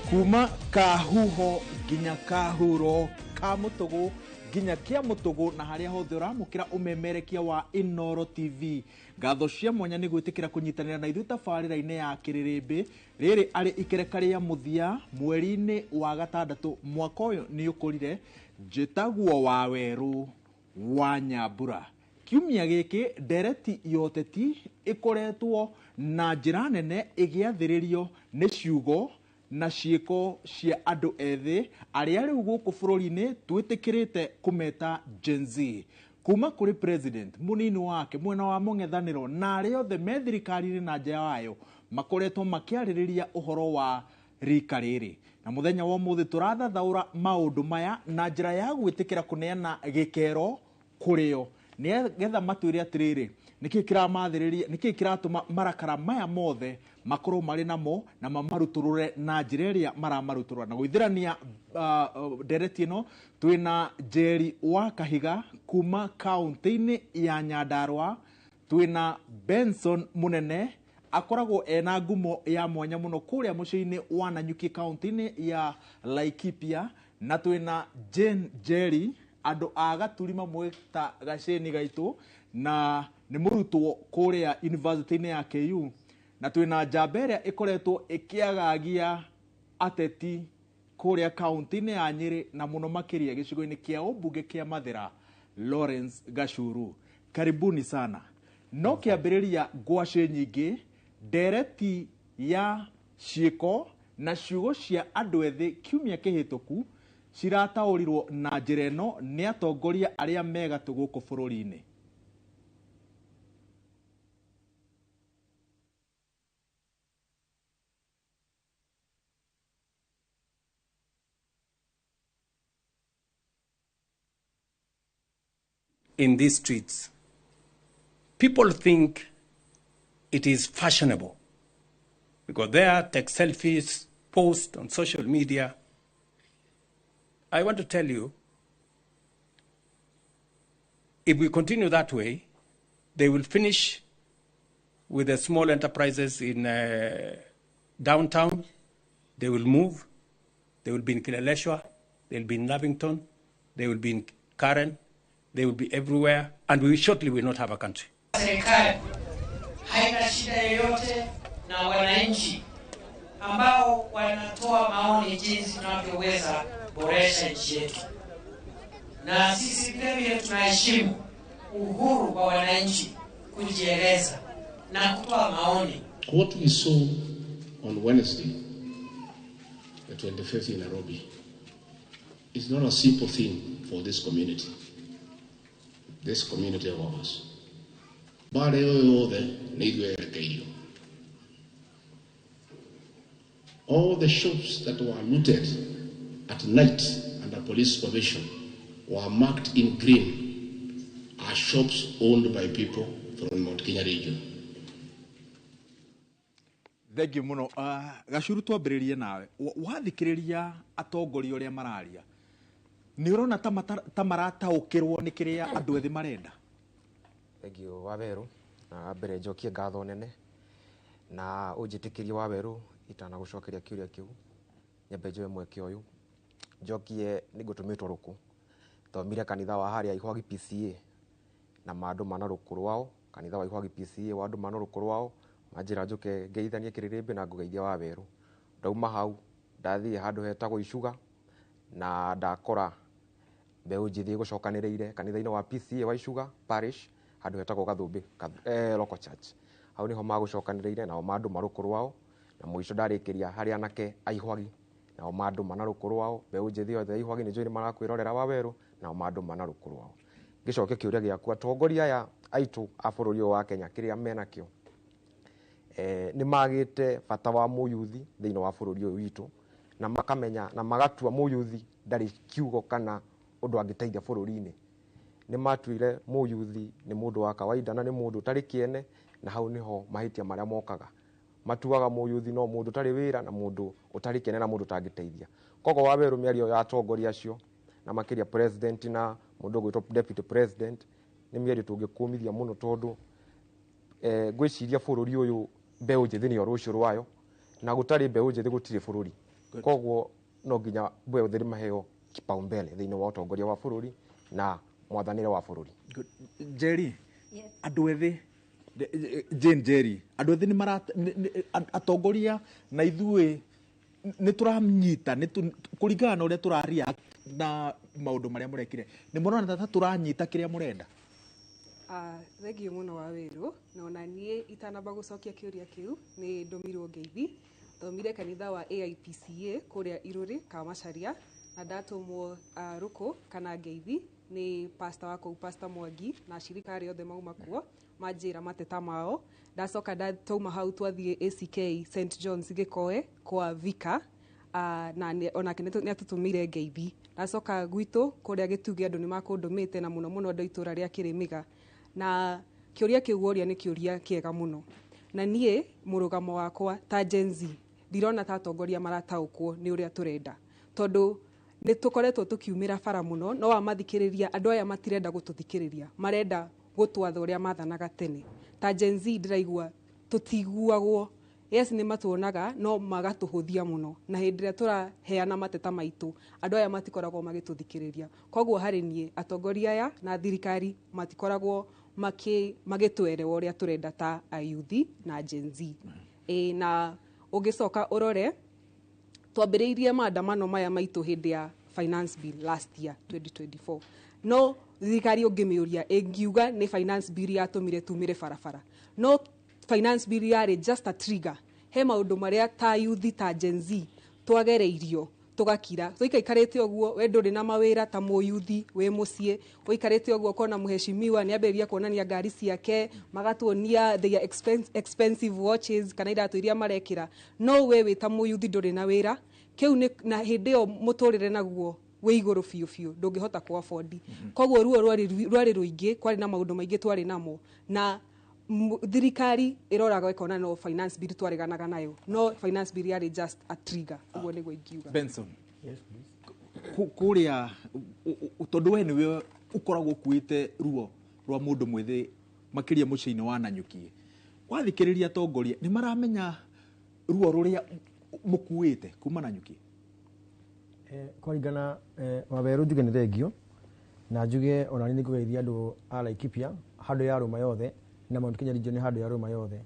Kuma kahuho nginya kahuro, ka mutugu nginya kia mutugu, na haria hothe uramukira umemerekia wa Inooro TV. Ngatho cia mwanya nĩ gwĩtĩkĩra kũnyitanĩra na ithuĩ tabarĩra-inĩ ya Kĩrĩrĩmbĩ. Rĩrĩ arĩ ikereka rĩa mũthia mweri-inĩ wa gatandatũ mwaka ũyũ nĩ ũkũrire. Njĩtagwo Wawerũ wa Nyambura. Kiumia gĩkĩ ndereti ya ũteti ĩkoretwo na njĩra nene ĩgĩathĩrĩrio nĩ ciugo na ciĩko cia andũ ethĩ arĩa rĩu gũkũ bũrũri-inĩ twĩtĩkĩrĩte kũmeta Gen Z. Kuma kũrĩ president, mũnini wake, mwena wa mũng'ethanĩro na arĩa othe me thirikari-inĩ na nja wayo makoretwo makĩarĩrĩria ũhoro wa rika rĩrĩ. Na mũthenya wa ũmũthĩ tũrathathaũra maũndũ maya na njĩra ya gwĩtĩkĩra kũneana gĩkero kũrĩo nĩgetha matwĩre atĩrĩrĩ, nĩkĩĩ kĩramathĩrĩria, nĩkĩĩ kĩratũma marakara maya mothe makorwo marĩ namo na mamarutũrũre na njĩra ĩrĩa maramarutũrũra. Na gũithĩrania ndereti ĩno twĩna Njeri wa Kahiga kuma kaũntĩ-inĩ ya Nyandarua, twĩna Benson Munene akoragwo ena ngumo ya mwanya mũno kũrĩa mũciĩ-inĩ wa Nanyuki kaũntĩ-inĩ ya Laikipia, na twĩna Jane Njeri, andũ a Gaturi mamwĩta Gaceni gaitũ, na nĩ mũrutwo kũrĩa university-inĩ ya KU, na twĩna njamba ĩrĩa ĩkoretwo ĩkĩagagia ateti kũrĩa kaũntĩ-inĩ ya Nyĩrĩ na mũno makĩria gĩcigo-inĩ kĩa ũmbunge kĩa Mathĩra, Lawrence Gacuru. Karibuni sana. No kĩambĩrĩria ngwacĩ nyingĩ, ndereti ya ciĩko na ciugo cia andũ ethĩ kiumia kĩhĩtũku cirataũrirwo na njĩra ĩno nĩ atongoria arĩa me gatũ gũkũ bũrũri-inĩ. In these streets, people think it is fashionable. We go there, take selfies, post on social media. I want to tell you, if we continue that way, they will finish with the small enterprises in downtown. They will move. They will be in Kileleshwa. They'll be in Lavington. They will be in Karen. They will be everywhere. And we shortly will not have a country. Serikali haina shida yoyote na wananchi ambao wanatoa maoni jinsi tunavyoweza boresha nchi yetu. Na sisi vile vile tunaheshimu uhuru wa wananchi kujieleza na kutoa maoni. What we saw on Wednesday, the 25th in Nairobi, is not a simple thing for this community, this community of ours. Bare yothe nĩ ithuĩ erekeirio. All the shops that were looted at night under police supervision were marked in green as shops owned by people from Mount Kenya region. Thank you mũno. Gacuru, twambĩrĩrie nawe. Wathikĩrĩria atongoria ũrĩa mararia, nĩ ũrona ta marataũkĩrwo nĩ kĩrĩa andũ ethĩ marenda? Thank you, Waweru. Na mbere njokie ngatho nene na ũnjĩtĩkĩrie, Waweru, itanagũcokeria kĩũria kĩu, nyambe njoe mweke ũyũ njokie nĩ ngũtũmĩtwo rũkũ thomire kanitha wa harĩa Ihwagi PCA na mandũ mana rũkũ rwao, kanitha wa Ihwagi PCA wa andũ mana rũkũ rwao, manjĩra njũke ngeithanie kĩrĩrĩmbĩ na ngũgeithia Waweru. Ndauma hau ndathiĩ handũ hetagwo Icuga na ndakora mbeũ njĩthĩ gũcokanĩrĩire kanitha-inĩ wa PCA wa Icuga Parish, handũ hetagwo Gathũmbĩ local church. Hau niho magũcokanĩrĩire nao mandũ marũkũ rwao, na mũico ndarĩkĩria harĩ anake a Ihwagi nao mandũ mana rũkũ rwao. Mbeũ njĩthĩ othe a Ihwagi nĩ njũĩ nĩ marakwĩrorera, Wawerũ, nao mandũ mana rũkũ rwao. Ngĩcokia kĩũria gĩaku, atongoria aya aitũ a bũrũri ũyũ wa Kenya kĩrĩa menakĩo, nĩ magĩte bata wa mũyuthi thĩinĩ wa bũrũri ũyũ witũ, na makamenya na magatua mũyuthi ndarĩ kiugo kana ũndũ angĩteithia bũrũri-inĩ. Nĩ matuire mũyuthi nĩ mũndũ wa kawaida na nĩ mũndũ ũtarĩ kĩene, na hau nĩho mahĩtia marĩa mokaga. Matuaga mũyuthi no mũndũ ũtarĩ wĩra na mũndũ ũtarĩ kĩene na mũndũ ũtangĩteithia. Koguo Wawerũ, mĩario ya atongoria acio na makĩria president na mũndũ ũgwĩtwo deputy president nĩ mĩario tũngĩkũmithia mũno, tondũ ngwĩciria bũrũri ũyũ mbeũ njĩthĩ nĩyo rũciũ rwayo, na gũtarĩ mbeũ njĩthĩ gũtirĩ bũrũri. Koguo no nginya mbeũ njĩthĩ maheo kipaumbele thĩinĩ wa ũtongoria wa bũrũri na mwathanĩre wa bũrũri. Good. Jerry. Yes. Andũ ethĩ, Jane Jerry, andũ ethĩ nĩ mara atongoria na ithuĩ nĩ tũranyita kũringana na ũrĩa tũra react na maũndũ marĩa mũrekire, nĩ mũrona ta tũranyita kĩrĩa mũrenda? Thengiũ mũno wa wĩrũ, na ona niĩ itanamba gũcokia kĩũria kĩu nĩ ndũmirwo ngeithi. Thomire kanitha wa AIPCA kũrĩa Irũrĩ Kamacharia, na ndatũmwo rũkũ kana ngeithi nĩ pastor wa kũu, Pastor Mwangi, na ashirika arĩa othe mauma kuo manjĩra mateta mao. Ndacoka twauma hau twathiĩ ACK St John's Gĩkoe kwa Vika, na onake nĩ atũtũmĩire ngeithi. Ndacoka gwitũ kũrĩa Gĩtugĩ andũ nĩ makũndũmĩte, na mũno mũno andũ a itũra rĩa Kĩrĩmĩga. Na kĩũria kĩu woria nĩ kĩũria kĩega mũno, na niĩ mũrũgamo wakwa ta Gen Z ndirona ta atongoria marataũkwo nĩ ũrĩa tũrenda, tondũ nĩ tũkoretwo tũkiumĩra bara mũno, no wamathikĩrĩria andũ aya matirenda gũtũthikĩrĩria, marenda gũtwatha ũrĩa mathanaga tene. Ta Gen Z ndĩraigua tũtiguagwo. Yes, nĩ matuonaga no magatũhũthia mũno, na hĩndĩ ĩrĩa tũraheana mateta maitũ andũ aya matikoragwo magĩtũthikĩrĩria. Koguo harĩ niĩ atongoria aya na thirikari matikoragwo magĩtwerewa ũrĩa tũrenda ta ayuthi na Gen Z. Ĩ, na ũngĩcoka ũrore twambĩrĩirie maandamano maya maitũ hĩndĩ ya finance bill last year 2024, no thirikari ũngĩmĩũria ĩngiuga nĩ finance bill yatũmire tumĩre barabara, no finance bill yarĩ just a trigger. He maũndũ marĩa ta yuthi, ta Gen Z twagereirio tũgakira, tũikaikarĩte ũguo, we ndũrĩ na mawĩra ta mũyuthi wĩ mũciĩ, ũikarĩte ũguo ũkona mũheshimiwa nĩ ambĩrĩria kuonania ngari ciake, magatuonia their expensive watches kana iratũ iria marekĩra, no we wĩ ta mũyuthi ndũrĩ na wĩra. Kĩu nĩ na hĩndĩ ĩyo mũtũrĩre naguo wĩ igũrũ biũ biũ, ndũngĩhota kũ afford. Koguo ruo rwarĩ rũingĩ, kwarĩ na maũndũ maingĩ twarĩ namo, na thirikari ĩroraga ĩkona no finance bill twareganaga nayo, no finance bill yarĩ just a trigger. Ũguo nĩguo ingiuga. Benson. Yes, please. Kũrĩa tondũ we nĩwe ũkoragwo ũkuĩte ruo rwa mũndũ mwĩthĩ makĩria mũciĩ-inĩ wa Nanyuki, wathikĩrĩria atongoria nĩ maramenya ruo rũrĩa mũkuĩte kuma Nanyuki? Kũringana Wawerũ, njuge nĩ thengio, na njuge ona nĩ ngũgeithia andũ a Laikipia handũ ya rũma yothe, na Mount Kenya region handũ ya rũma yothe,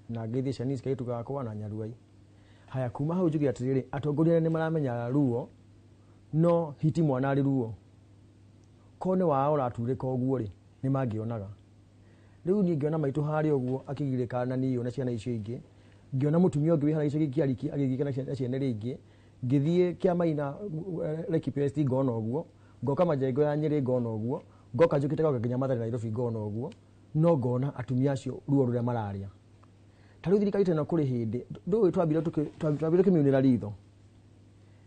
na ngeithie Shanice kairĩtu gakwa na Nyaruai. Haya, kuma hau njuge atĩrĩrĩ, atongoria nĩ maramenya ruo, no hiti mwana arĩ ruo ko nĩ wao ũraturĩka ũguo rĩ, nĩ mangĩonaga. Rĩu niĩ ngĩona maitũ harĩa ũguo akĩgirĩka na niĩ na ciana icio ingĩ, ngĩona mũtumia ũngĩ wĩ harĩa gĩcagi kĩa agĩgirĩka na ciana iria ingĩ, ngĩthiĩ Kĩamaina Laikipia West ngona ũguo, ngoka Majengo ya Nyĩrĩ ngona ũguo, ngoka njũkĩte goka nginya Mathare Nairobi ngona ũguo, no ngona atumia acio ruo rũrĩa mararĩa. Ta rĩu thirikari ta ĩno kũrĩ hĩndĩ ndũĩ twambire tũkĩmiunĩra ritho,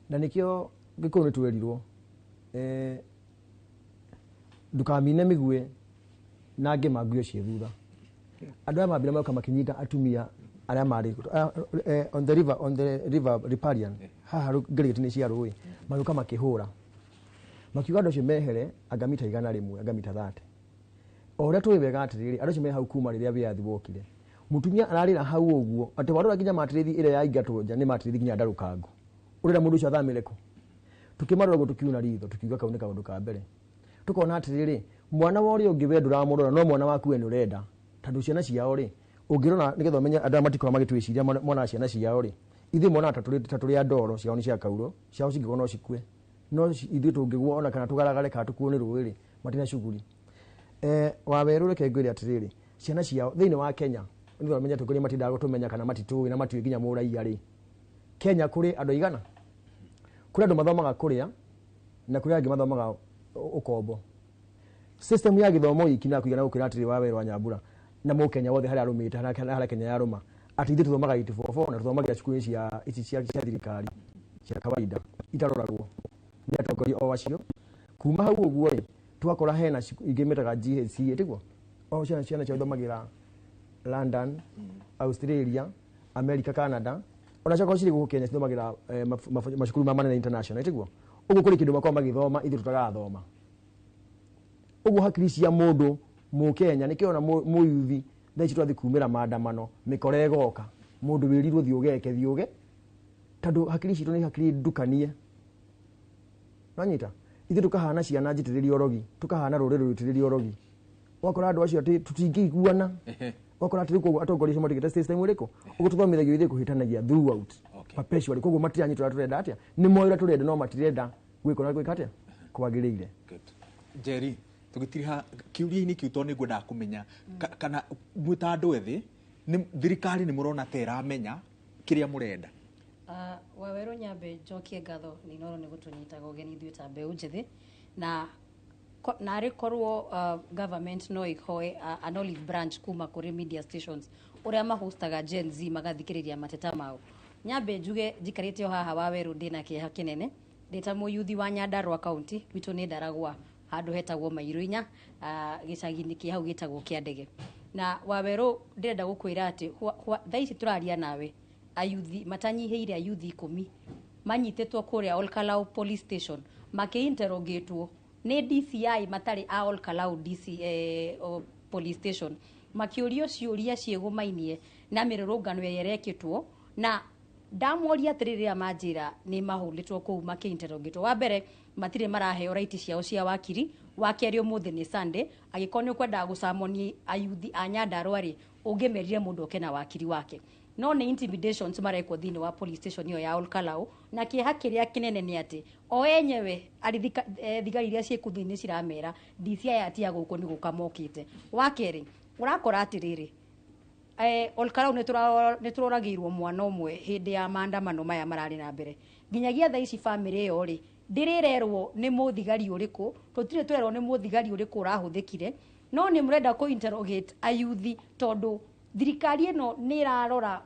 na nĩkĩo Gĩkũyũ nĩ twerirwo ndũkamine mĩguĩ na ngĩma nguo ciĩ thutha. Andũ aya mambire moka makĩnyita atumia arĩa marĩ on the river riparian haha ngĩrĩti-inĩ cia rũĩ, magĩũka makĩhũra, makiuga andũ acio mehere anga mita 100, anga mita 30. O ũrĩa tũĩ wega atĩrĩrĩ, andũ acio me hau kuma rĩrĩa wĩyathi wokire. Mũtumia ararĩra hau ũguo atĩ warora nginya matĩrĩthi ĩrĩa yaingatwo nja nĩ matĩrĩthi nginya ndarũkangu, ũrenda mũndũ ũcio athamĩre kũ? Tukĩmarora ũguo tũkiuna ritho, tukiuga kau nĩ kaũndũ ka mbere. Tukona atĩrĩrĩ, mwana wa ũrĩa ũngĩ we ndũramũrora, no mwana waku we nĩ ũrenda, tondũ ciana ciao rĩ, ũngĩrora nĩgetha ũmenye andũ aya matikoragwo magĩtwĩciria mona ciana ciao rĩ, ithuĩ monaga ta tũrĩ a ndoro, ciao nĩ cia kauro, ciao cingĩgwo no cikue, no ithuĩ tũngĩgwo ona kana tũgaragare kana tũkuo nĩ rũĩ rĩ, matina shughuli. Wawerũ, reke ngwĩre atĩrĩrĩ, ciana ciao thĩinĩ wa Kenya, nĩgetha ũmenye atongoria matindaga gũtũmenya kana matitũĩ na matiũĩ nginya mũraiya rĩ, Kenya kũrĩ andũ aigana? Kũrĩ andũ mathomaga kũrĩa na kũrĩ angĩ mathomaga ũkombo. System ya gĩthomo iki na kũigana gũkwĩra atĩrĩ, Wawerũ wa Nyambura na mũkenya wothe harĩa arũmĩte, harĩa Kenya yarũma, atĩ ithuĩ tũthomaga 844 na tũthomagĩra cukuru cia ici cia thirikari cia kawaida itaroragwo nĩ atongoria o acio. Kuma hau ũguo rĩ, tũgakora hena ingĩ metaga GHC, tiguo o ciana ciao ithomagĩra London, Australia, America, Canada, ona ciakorwo cirĩ gũkũ Kenya cithomagĩra macukuru ma manene international, tiguo ũguo kũrĩ kĩndũ makoragwo magĩthoma ithuĩ tũtarathoma. Ũguo hakiri cia mũndũ mũkenya nĩkĩo ona mũyuthi thaa ici twathiĩ kumĩra maandamano, mĩkora ĩgoka, mũndũ wĩrirwo thiĩ ũgeke thiĩ ũge. Tondũ hakiri citũ nĩ hakiri ndukanie. Nanyita ithuĩ tũkahana ciana njitĩrĩrie ũrogi, tũkahana rũrĩrĩ rũitĩrĩrie ũrogi. Ũgakora andũ acio atĩ tũtingĩiguana. Ũgakora atĩ rĩu koguo atongoria acio matigĩte system ĩrĩkũ ũguo tũthomithagio ithuĩ kũhĩtanagia throughout, perpetually. Koguo matiranyita ũrĩa tũrenda atĩa, nĩ moĩ ũrĩa tũrenda no matirenda gwĩka ũrĩa gwĩka atĩa kwagĩrĩire. Good. Njeri, tũgĩtiriha kĩũria-inĩ kĩu tondũ nĩngwendaga kũmenya kana mwĩ ta andũ ethĩ nĩ thirikari nĩ mũrona ta ĩramenya kĩrĩa mũrenda? Wawerũ, nyambe njokie ngatho nĩ Inooro nĩ gũtũnyitaga ũgeni ithuĩ ta mbeũ njĩthĩ na narĩ korwo government no ĩhoe an olive branch kuma kũrĩ media stations ũrĩa mahostaga Gen Z magathikĩrĩria mateta mao. Nyambe njuge njikarĩte o haha Wawerũ ndĩna kĩeha kĩnene ndĩ ta mũyuthi wa Nyandarua County. Gwitũ nĩ Ndaragwa, handũ hetagwo Mairũ inya, gĩcagi-inĩ kĩ hau gĩtagwo Kĩandege. Na Wawerũ, ndĩrenda gũkwĩra atĩ thaa ici tũraria nawe ayuthi matanyihĩire ayuthi 10 manyitĩtwo kũrĩa Olkalau Police Station makĩinterrogatwo nĩ DCI matarĩ a Olkalau DC police station, makĩũrio ciũria ciĩgũmainie na mĩrũrũngano ĩrĩa ĩrekĩtwo. Na ndamoria atĩrĩrĩ, rĩrĩa manjĩra nĩ mahũrĩtwo kũu makĩinterrogatwo, wa mbere matirĩ maraheo right ciao cia wakiri, wa kerĩ ũmũthĩ nĩ Sunday, angĩkorwo nĩ ũkwendaga gũcamoni ayuthi a Nyandarua rĩ, ũngĩmerire mũndũ oke na wakiri wake. No nĩ intimidations marekwo thĩinĩ wa police station ĩyo ya Olkalau. Na kĩeha kĩrĩa kĩnene nĩ atĩ o enyewe arĩ thigari iria ciĩ kũu thĩinĩ ciramera DCI atia gũkũ nĩ gũka mokĩte. Wa kerĩ, ũrakora atĩrĩrĩ, Olkalau nĩ tũroragĩirwo mwana ũmwe hĩndĩ ya maandamano maya mararĩ na mbere. Nginyagia thaa ici bamĩrĩ ĩyo rĩ ndĩrĩrerwo nĩ mũthigari ũrĩkũ, tũtirĩ twerwo nĩ mũthigari ũrĩkũ ũrahũthĩkire, no nĩ mũrenda kũ interrogate ayuthi tondũ thirikari ĩno nĩ ĩrarora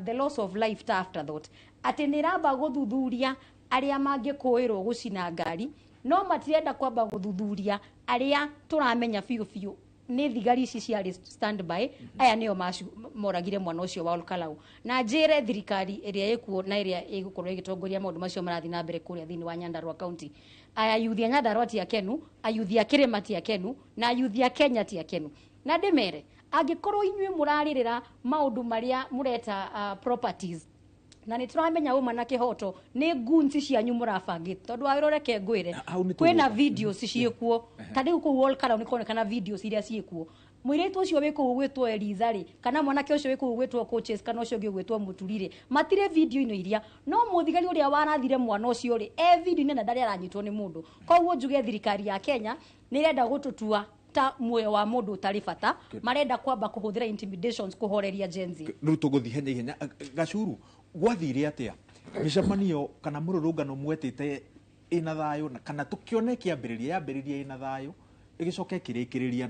the loss of life ta afterthought, atĩ nĩ ĩramba gũthuthuria arĩa mangĩkũĩrwo gũcina ngari no matirenda kwamba gũthuthuria arĩa tũramenya biũ biũ nĩ thigari ici ciarĩ standby, aya nĩo moragire mwana ũcio wa Olkalau. Na njĩre thirikari ĩrĩa ĩkuo na ĩrĩa ĩgũkorwo ĩgĩtongoria maũndũ macio marathiĩ na mbere kũrĩa thĩinĩ wa Nyandarua County, aya ayuthi a Nyandarua ti akenu, ayuthi a kĩrĩma ti akenu, na ayuthi a Kenya ti akenu. Na ndĩmere angĩkorwo inyuĩ mũrarĩrĩra maũndũ marĩa mũreta properties na nĩ tũramenya ũma na kĩhoto nĩ goons cianyu mũrabangĩte, tondũ wawĩra reke ngwĩre Hau nĩ kwĩna tũgũka. Videos ciĩkuo ta rĩu kũu Olkalau nĩ kuonekana videos iria ciĩkuo, mũirĩtu ũcio wĩ kũu gwĩtwo Eliza rĩ, kana mwanake ũcio wĩ kũu gwĩtwo Coaches, kana ũcio ũngĩ gwĩtwo Mũturi rĩ, matirĩ video-inĩ iria, no mũthigari ũrĩa warathire mwana ũcio rĩ e video-inĩ na ndarĩ aranyitwo nĩ mũndũ. Koguo njuge thirikari ya Kenya nĩ ĩrenda gũtũtua ta muoyo wa mũndũ ũtarĩ bata, marenda kwamba kũhũthĩra intimidations kũhoreria Gen Z. Rĩu tũgũthiĩ ihenya ihenya. Gacuru, gwathire atĩa mĩcemanio kana mũrũrũngano mwetĩte ĩna thayũ kana tũkĩone kĩambĩrĩria yambĩrĩria ĩna thayũ ĩgĩcoka ĩkĩrĩkĩrĩria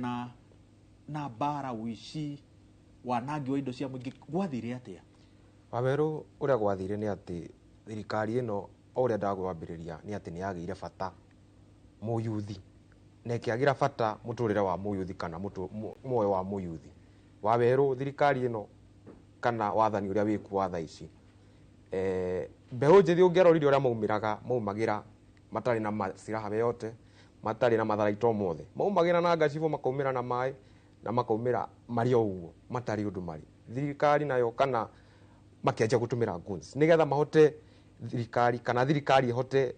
na mbara, ũici, wanangi wa indo cia mũingĩ? Gwathire atĩa? Wawerũ, ũrĩa gwathire nĩ atĩ thirikari ĩno, o ũrĩa ndagwambĩrĩria, nĩ atĩ nĩ yagĩire bata mũyuthi na ĩkĩagĩra bata mũtũrĩre wa mũyuthi kana muoyo wa mũyuthi. Wawerũ, thirikari ĩno kana wathani ũrĩa wĩkuo wa thaa ici, mbeũ njĩthĩ ũngĩarorire ũrĩa maumĩraga, maumagĩra matarĩ na masiraha yote, matarĩ na matharaita mothe, maumagĩra na ngacibũ, makaumĩra na maĩ na makaumĩra marĩ o ũguo matarĩ ũndũ marĩ. Thirikari nayo kana makĩanjia gũtũmĩra guns nĩgetha mahote thirikari kana thirikari ĩhote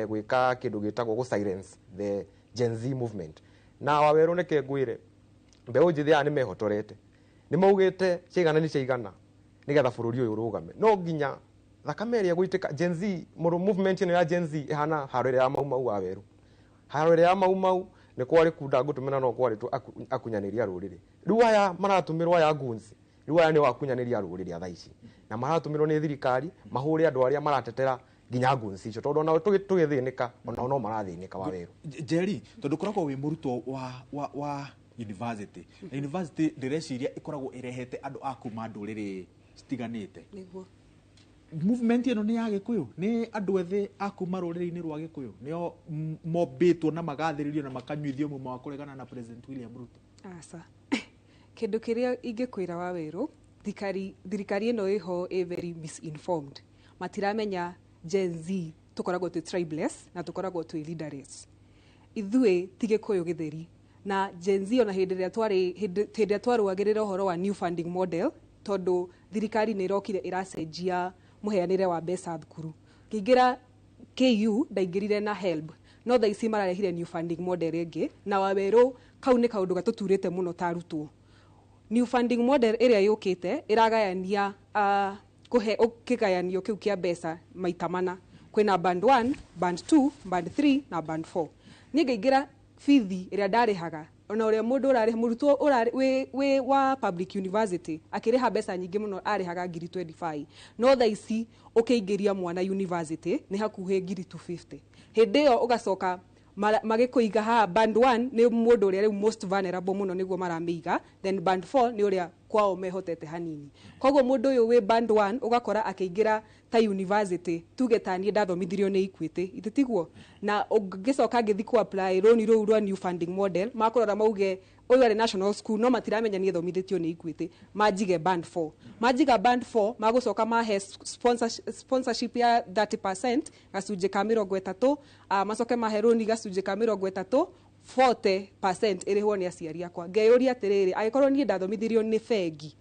gwĩka kĩndũ gĩtagwo gũ silence the Gen Z movement. Na Wawerũ, nĩke ngwĩre mbeũ njĩthĩ aya nĩ mehotorete, nĩ maugĩte ciaigana nĩ ciaigana, nĩgetha bũrũri ũyũ ũrũgame no nginya thakame ĩrĩa ĩgũitĩka. Gen Z movement ĩno ya Gen Z ĩhana haro ĩrĩa ya Mau Mau. Wawerũ, haro ĩrĩa ya Mau Mau nĩ kwarĩ kunda ngũtũmĩra, no kwarĩ tu akunyanĩri a rũrĩrĩ. Rĩu aya maratũmĩrwo aya goons, rĩu aya nĩo akunyanĩri a rũrĩrĩ a thaa ici na maratũmĩrwo nĩ thirikari mahũre andũ arĩa maratetera nginya goons icio, tondũ onao tũgĩthĩnĩka onao no marathĩnĩka, Wawerũ. Njeri, tondũ ũkoragwo wĩ mũrutwo wa university, na university ndĩreciria ĩkoragwo ĩrehete andũ a kuma ndũrĩrĩ citiganĩte. Nĩguo. Movement ĩno nĩ ya Gĩkũyũ, nĩ andũ ethĩ a kuma rũrĩrĩ-inĩ rwa Gĩkũyũ nĩo mombĩtwo na magathĩrĩrio na makanyuithio muma wa kũregana na President William Ruto? Aca. Kĩndũ kĩrĩa ingĩkwĩra, Wawerũ, thirikari ĩno ĩho ĩ very misinformed. Matiramenya Gen Z tũkoragwo twĩ tribeless na tũkoragwo twĩ leaderless. Ithuĩ ti Gĩkũyũ gĩtheri. Na Gen Z ona hĩndĩ ĩrĩa twarĩ hĩndĩ ĩrĩa twarũagĩrĩra ũhoro wa new funding model, tondũ thirikari nĩ ĩrokire ĩracenjia Mũheanĩre wa mbeca thukuru, ngĩingĩra KU ndaingĩrire na HELB, no thaa ici mararehire new funding model ĩngĩ, na Wawerũ kau nĩ kaũndũ gatũturĩte mũno ta arutwo. New funding model ĩrĩa yũkĩte ĩragayania kũhe kĩgayanio kĩu kĩa mbeca maita mana. Kwĩna band 1, band 2, band 3 na band 4. Niĩ ngaingĩra, bithi ĩrĩa ndarĩhaga, ona ũrĩa mũndũ ũrarĩha, mũrutwo ũrarĩ wĩ wa public university akĩrĩha mbeca nyingĩ mũno, arĩhaga ngiri 25, no thaa ici ũkĩingĩria mwana university nĩ hakuhĩ ngiri 250. Hĩndĩ ĩyo ũgacoka magĩkũiga haha band 1, nĩ mũndũ ũrĩa rĩu most vulnerable mũno nĩguo maramĩiga, then band 4 nĩ ũrĩa kwao mehotete hanini. Koguo mũndũ ũyũ wĩ band 1 ũgakora akĩingĩra ta university, tuge ta niĩ ndathomithirio nĩ Equity, ithe tiguo, na ũngĩcoka ngĩthi ku apply rũni rũu rwa new funding model, makũrora mauge ũyũ arĩ national school, no matiramenya niĩ thomithĩtio nĩ Equity, manjige band 4. Manjiga band 4, magũcoka mahe sponsorship ya 30%, gacunjĩ ka 30, macoke mahe rũni gacunjĩ ka 30, 40% ĩrĩhwo nĩ aciari akwa. Ngeyũria atĩrĩrĩ, angĩkorwo niĩ ndathomithirio nĩ bengi,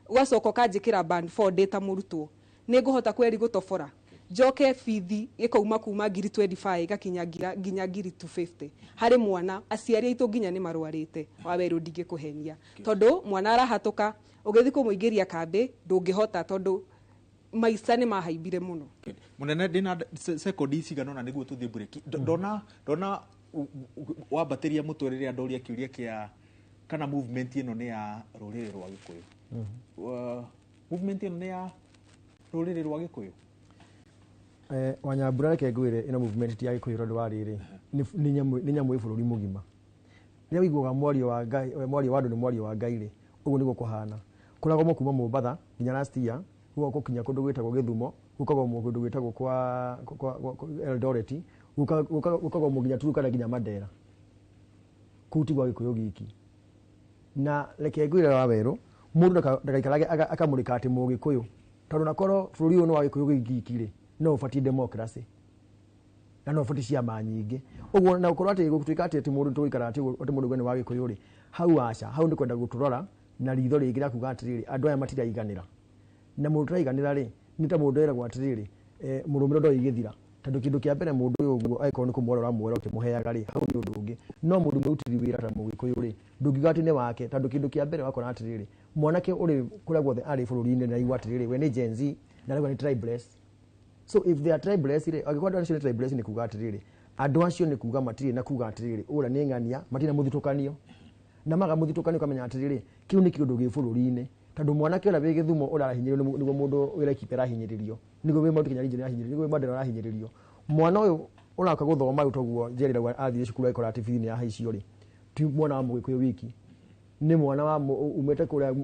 ũgacoka ũkanjĩkĩra band 4 ndĩ ta mũrutwo, nĩ ngũhota kweri gũtobora njoke bithi ĩkauma kuma ngiri 25 ĩgakinya nginya ngiri 250 harĩ mwana? Aciari aitũ nginya nĩ marwarĩte, Wawerũ, ndingĩkũhenia, tondũ mwana arahatũka, ũgĩthiĩ kũmũingĩria kambĩ ndũngĩhota, tondũ maica nĩ mahaimbire mũno. Munene, ndina sekondi cigana ũna nĩguo tũthiĩ break. Ndona wambatĩria mũtwe rĩrĩa ndoria kĩũria kĩa kana movement ĩno nĩ ya rũrĩrĩ rwa Gĩkũyũ. Movement ĩno nĩ ya rũrĩrĩ rwa Gĩkũyũ? Wanyambura, reke ngwĩre, ĩno movement ti ya Gĩkũyũ, tondũ wa rĩrĩ nĩ nyamũ ĩ bũrũri mũgima. Rĩrĩa ũiguaga mwario wa Ngai, mwario wa andũ nĩ mwario wa Ngai rĩ, ũguo nĩguo kũhana. Kũragomwo kuma Mombatha nginya last year, gũgoka gũkinya kũndũ gwĩtagwo Gĩthumo, gũkagomwo kũndũ gwĩtagwo kwa Eldoret, gũkagomwo nginya Turkana, nginya Mandera. Kũu ti gwa Gĩkũyũ giki. Na reke ngwĩre Wawerũ, mũndũ ndagaikarage akamũrĩka atĩ Mũgĩkũyũ, tondũ nakorwo bũrũri ũyũ nĩ wa Gĩkũyũ giki rĩ, no ũbatiĩ democracy na no ũbatiĩ ciama nyingĩ ũguo, na ũkorwo atĩ gũtuĩka atĩ mũndũ tũgũikara atĩ ũguo, atĩ mũndũ nĩ wa Gĩkũyũ rĩ, hau aca, hau nĩ kwenda gũtũrora na ritho rĩngĩ rĩa kuga atĩrĩrĩ, andũ aya matiraiganĩra. Na mũndũ ũtaraiganĩra rĩ, nĩ ta mũndũ eragwo atĩrĩrĩ, mũrũmĩro ndoĩ gĩthira, tondũ kĩndũ kĩa mbere mũndũ ũyũ ũguo angĩkorwo nĩ kũmwera ũramwera ũkĩmũheaga rĩ, hau nĩ ũndũ ũngĩ. No mũndũ mũrutĩri wĩra ta Mũgĩkũyũ rĩ, ndũngiuga atĩ nĩ wake, tondũ kĩndũ kĩa mbere wakora atĩrĩrĩ, mwanake ũrĩ kũrĩa guothe arĩ bũrũri-inĩ nĩ atĩrĩrĩ, we nĩ Gen Z na arauga nĩ tribeless. So if they are tribeless rĩ, angĩkorwo andũ acio nĩ tribeless, nĩ kuga atĩrĩrĩ, andũ acio nĩ kuga matirĩ na kuga atĩrĩrĩ, ũrĩa nĩ ng'ania, matirĩ na mũthutũkanio, na maga mũthutũkanio, ũkamenya atĩrĩrĩ, kĩu nĩ kĩũndũ gĩ bũrũri-inĩ, tondũ mwanake ũrĩa wĩ Gĩthumo ũrahinyĩrĩrio nĩguo mũndũ wĩ Laikipia arahinyĩrĩrio, nĩguo wĩ Mount Kenya region arahinyĩrĩrio, nĩguo wĩ Mandera arahinyĩrĩrio. Mwana ũyũ ũroka gũthoma rĩu, toguo njerĩragwo athiĩ cukuru agĩkora atĩ bithi nĩ yahaicio rĩ, ti mwana wa Mũgĩkũyũ wiki, nĩ mwana wa umĩte kũrĩa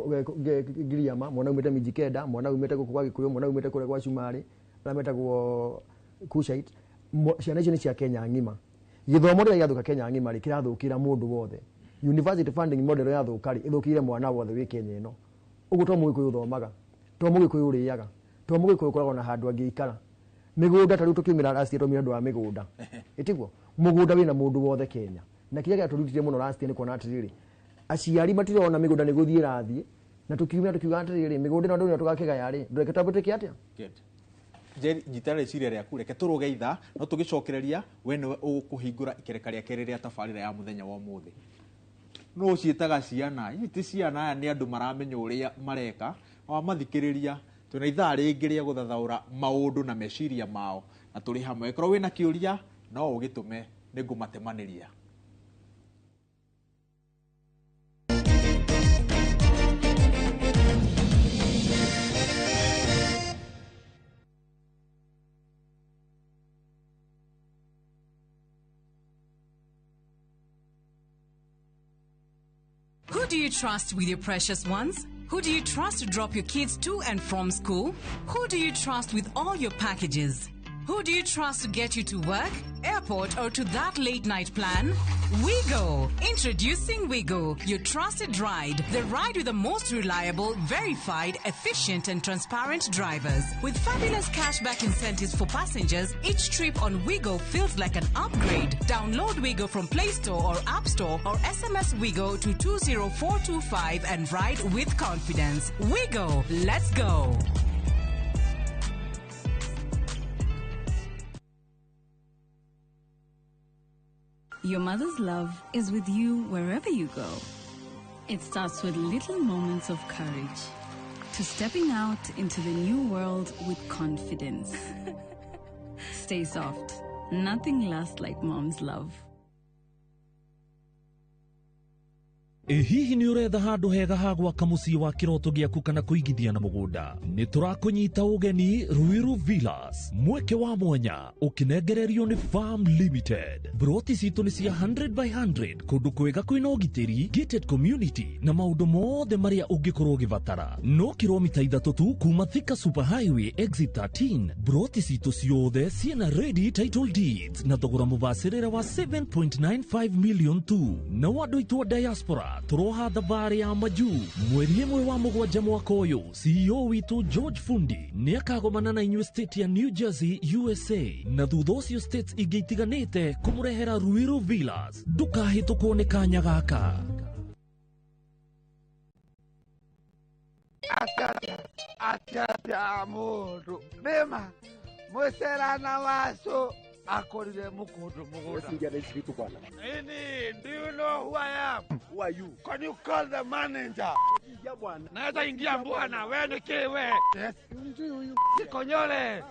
Ngiriama, mwana umĩte Mijikenda, mwana umĩte gũkũ gwa Gĩkũyũ, mwana umĩte kũrĩa gwa Cumarĩ arĩa metagwo Kushite. Ciana icio nĩ cia Kenya ng'ima. Gĩthomo rĩrĩa gĩathũka Kenya ng'ima rĩ, kĩrathũkĩra mũndũ wothe. University funding model yathũka rĩ, ĩthũkĩire mwana wothe wĩ Kenya ĩno. Ũguo to Mũgĩkũyũ ũthomaga, to Mũgĩkũyũ ũrĩaga, to Mũgĩkũyũ ũkoragwo na handũ angĩikara, mĩgũnda. Ta rĩu tũkiumĩra last year, twaumĩra ũndũ wa mĩgũnda, ĩtiguo mũgũnda wĩna mũndũ wothe Kenya. Na kĩrĩa gĩatũrutire mũno last year nĩ kuona atĩrĩrĩ, aciari matirona mĩgũnda nĩ gũthiĩ ĩrathiĩ, na tũkiumĩra tũkiuga atĩrĩrĩ, mĩgũnda ĩno ndũrĩ tũgakĩgaya rĩ, ndũreke twambe twĩke atĩa. Good. Jerry, nyita rĩciria rĩaku, reke tũrũge ithaa, no tũgĩcokereria we nĩwe ũkũhingũra ikereka rĩa kerĩ rĩa tabarĩra ya mũthenya wa ũmũthĩ. No ũciĩtaga ciana, ici ti ciana, aya nĩ andũ maramenya ũrĩa mareka. Wamathikĩrĩria, twĩna ithaa rĩngĩ rĩa gũthathaũra maũndũ na meciria mao, na tũrĩ hamwe. Ĩkorwo wĩna kĩũria no ũgĩtũme, nĩ ngũmatemanĩria. Who do you trust with your precious ones? Who do you trust to drop your kids to and from school? Who do you trust with all your packages? Who do you trust to get you to work, airport, or to that late night plan? WeGo! Introducing WeGo, your trusted ride. The ride with the most reliable, verified, efficient, and transparent drivers. With fabulous cashback incentives for passengers, each trip on WeGo feels like an upgrade. Download WeGo from Play Store or App Store or SMS WeGo to 20425 and ride with confidence. WeGo! Let's go! Your mother's love is with you wherever you go. It starts with little moments of courage to stepping out into the new world with confidence. Stay soft. Nothing lasts like mom's love. Ĩ hihi nĩ ũretha handũ hega ha gwaka mũciĩ wa kĩroto gĩaku kana kũigithia na mũgũnda? Nĩ tũrakũnyita ũgeni Ruiru Villas, mweke wa mwanya ũkĩnengererio nĩ Farm Limited. Broti citũ nĩ cia 100 by 100, kũndũ kwega kwĩna ũgitĩri, gated community na maũndũ mothe marĩa ũngĩkorwo ũgĩbatara. No kilomita 3 tu kuma Thika Super Highway exit 13. Broti citũ ciothe ciĩna ready title deeds na thogora mũbacĩrĩre wa 7.95 million tu. Na andũ aitũ a diaspora, tũroha thabarĩ ya majuu mweri 1 wa 7 mwaka ũyũ. CEO witũ George Fundi nĩ akagomana na inyuĩ state ya New Jersey, USA, na thutha ũcio states ingĩ itiganĩte kũmũrehera Ruiru Villas. Ndũkahĩtũkwo nĩ kanya gaka. Atĩa mũndũ nĩma mũcerana wacu akorire mũkũndũ mũgũnda. Nini, do you know who I am? Who are you? Can you call the manager? Naweza ingia bwana, we ni kiwe. Yes. Gikonyore.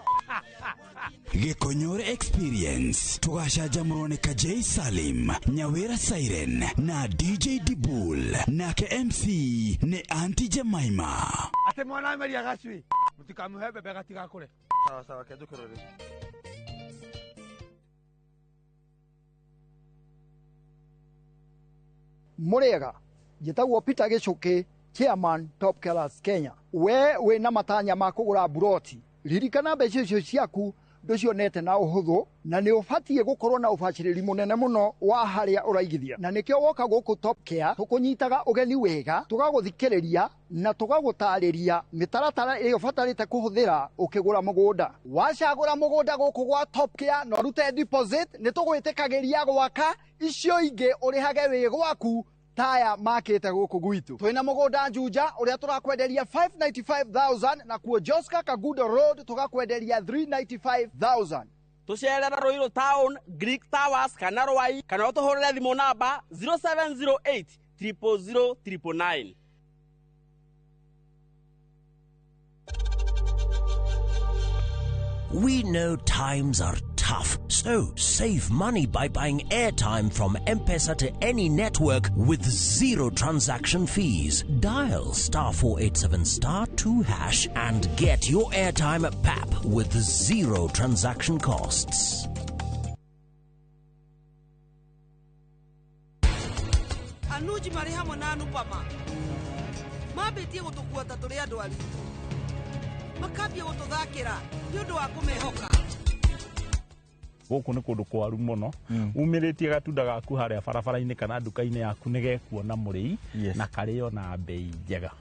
Gĩkonyore Experience, tũgacanjamũrwo nĩ Kajei Salim, Nyawĩra Siren na DJ Dibul, nake MC nĩ Auntie Jemaima. Ate mwana ameria gacui. Mtikamuhe bebe gatigakũre. Sawa sawa, kenjũkĩrore. Mũrĩega, njĩtagwo Peter Gĩcũkĩ, chairman Top Killers Kenya. We wĩna matanya ma kũgũra buroti, ririkana mbeca icio ciaku ndũcionete na ũhũthũ, na nĩ ũbatiĩ gũkorwo na ũbacĩrĩri mũnene mũno wa harĩa ũraigithia, na nĩkĩo woka gũkũ Top Care tũkũnyitaga ũgeni wega, tũgagũthikĩrĩria na tũgagũtarĩria mĩtaratara ĩrĩa ũbatarĩte kũhũthĩra ũkĩgũra mũgũnda. Wacagũra mũgũnda gũkũ gwa Top Care na ũrute deposit, nĩ tũgwĩtĩkagĩria gwaka icio ingĩ ũrĩhage wĩ gwaku taya makĩte gũkũ gwitũ. Twĩna mũgũnda Juja ũrĩa tũrakwenderia 595,000, na kuo Joska Kagudo Road tũgakwenderia 395,000. Tũcerera Ruiru Town, Greek Towers kana Rwai, kana ũtũhũrĩre thimũ namba 0708 000 999. We know times are tough, so save money by buying airtime from M-Pesa to any network with zero transaction fees. Dial *487*2# and get your airtime at PAP with zero transaction costs. Anuji marĩ hamwe na Anupama mambĩtie gũtũkua ta tũrĩ andũ aritũ, makambia gũtũthakĩra nĩ ũndũ wa kũmehoka. Gũkũ nĩ kũndũ kwaru mũno. Umĩrĩtie gatunda gaku harĩa barabara-inĩ kana nduka-inĩ yaku nĩ gekuona mũrĩi na karĩo na mbei njega.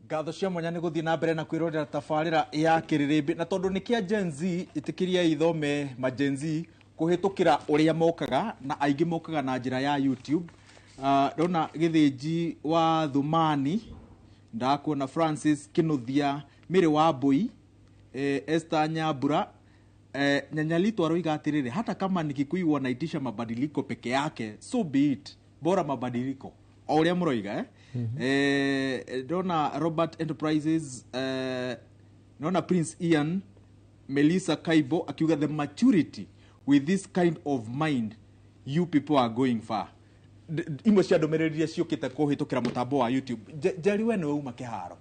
Ngatho cia mwanya nĩ gũthiĩ na mbere na kwĩrorera tabarĩra ya Kĩrĩrĩmbĩ, na tondũ nĩ kĩa Gen Z, ĩtĩkĩria ithome ma Gen Z kũhĩtũkĩra ũrĩa mokaga, na aingĩ mokaga na njĩra ya YouTube. Ndona Gĩthĩnji wa Thumani, ndakuona Francis Kĩnuthia, Mĩrĩ wa Mbũi, Esther Nyambura, Nyanyalito aroiga atĩrĩrĩ, hata kama ni Kikuyu wanaitisha mabadiliko peke yake, so be it, bora mabadiliko o ũrĩa mũroiga, eh? Ndona Robert Enterprises, naona Prince Ian, Melissa Kaibo akiuga, "The maturity with this kind of mind, you people are going far." Imwe cia ndũmĩrĩri iria ciũkĩte kũhĩtũkĩra mũtambo wa YouTube. Njeri, we nĩwe uma kĩharo.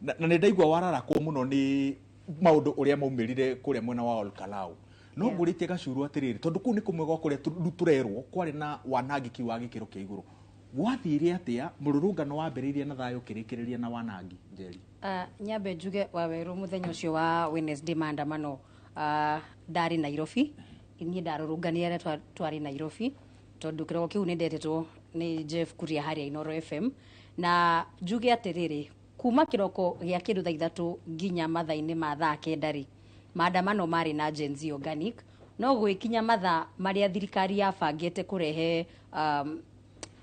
Na nĩ ndaigua wararakwo mũno nĩ maũndũ ũrĩa maumĩrire kũrĩa mwena wa Olkalau, no ngũrĩtie gacuru atĩrĩrĩ, tondũ kũu nĩ kũmwe gwa kũrĩa tũrerwo kwarĩ na wanangĩki wa gĩkĩro kĩa igũrũ. Gwathire atĩa mũrũrũngano wambĩrĩirie na thayũ ũkĩrĩkĩrĩria na wanangi, Njeri? Nyambe njuge, Wawerũ, mũthenya ũcio wa Wednesday maandamano, ndarĩ Nairobi. Niĩ ndarũrũnganire arĩa twarĩ Nairobi, tondũ kĩroko kĩu nĩ ndetĩtwo nĩ Jeff Kuria harĩa Inooro FM. Na njuge atĩrĩrĩ, kuma kĩroko gĩa kĩndũ thaa 3 nginya mathaa-inĩ ma thaa 9 rĩ, maandamano marĩ na Gen Z organic. No gwĩkinya mathaa marĩa thirikari yabangĩte kũrehe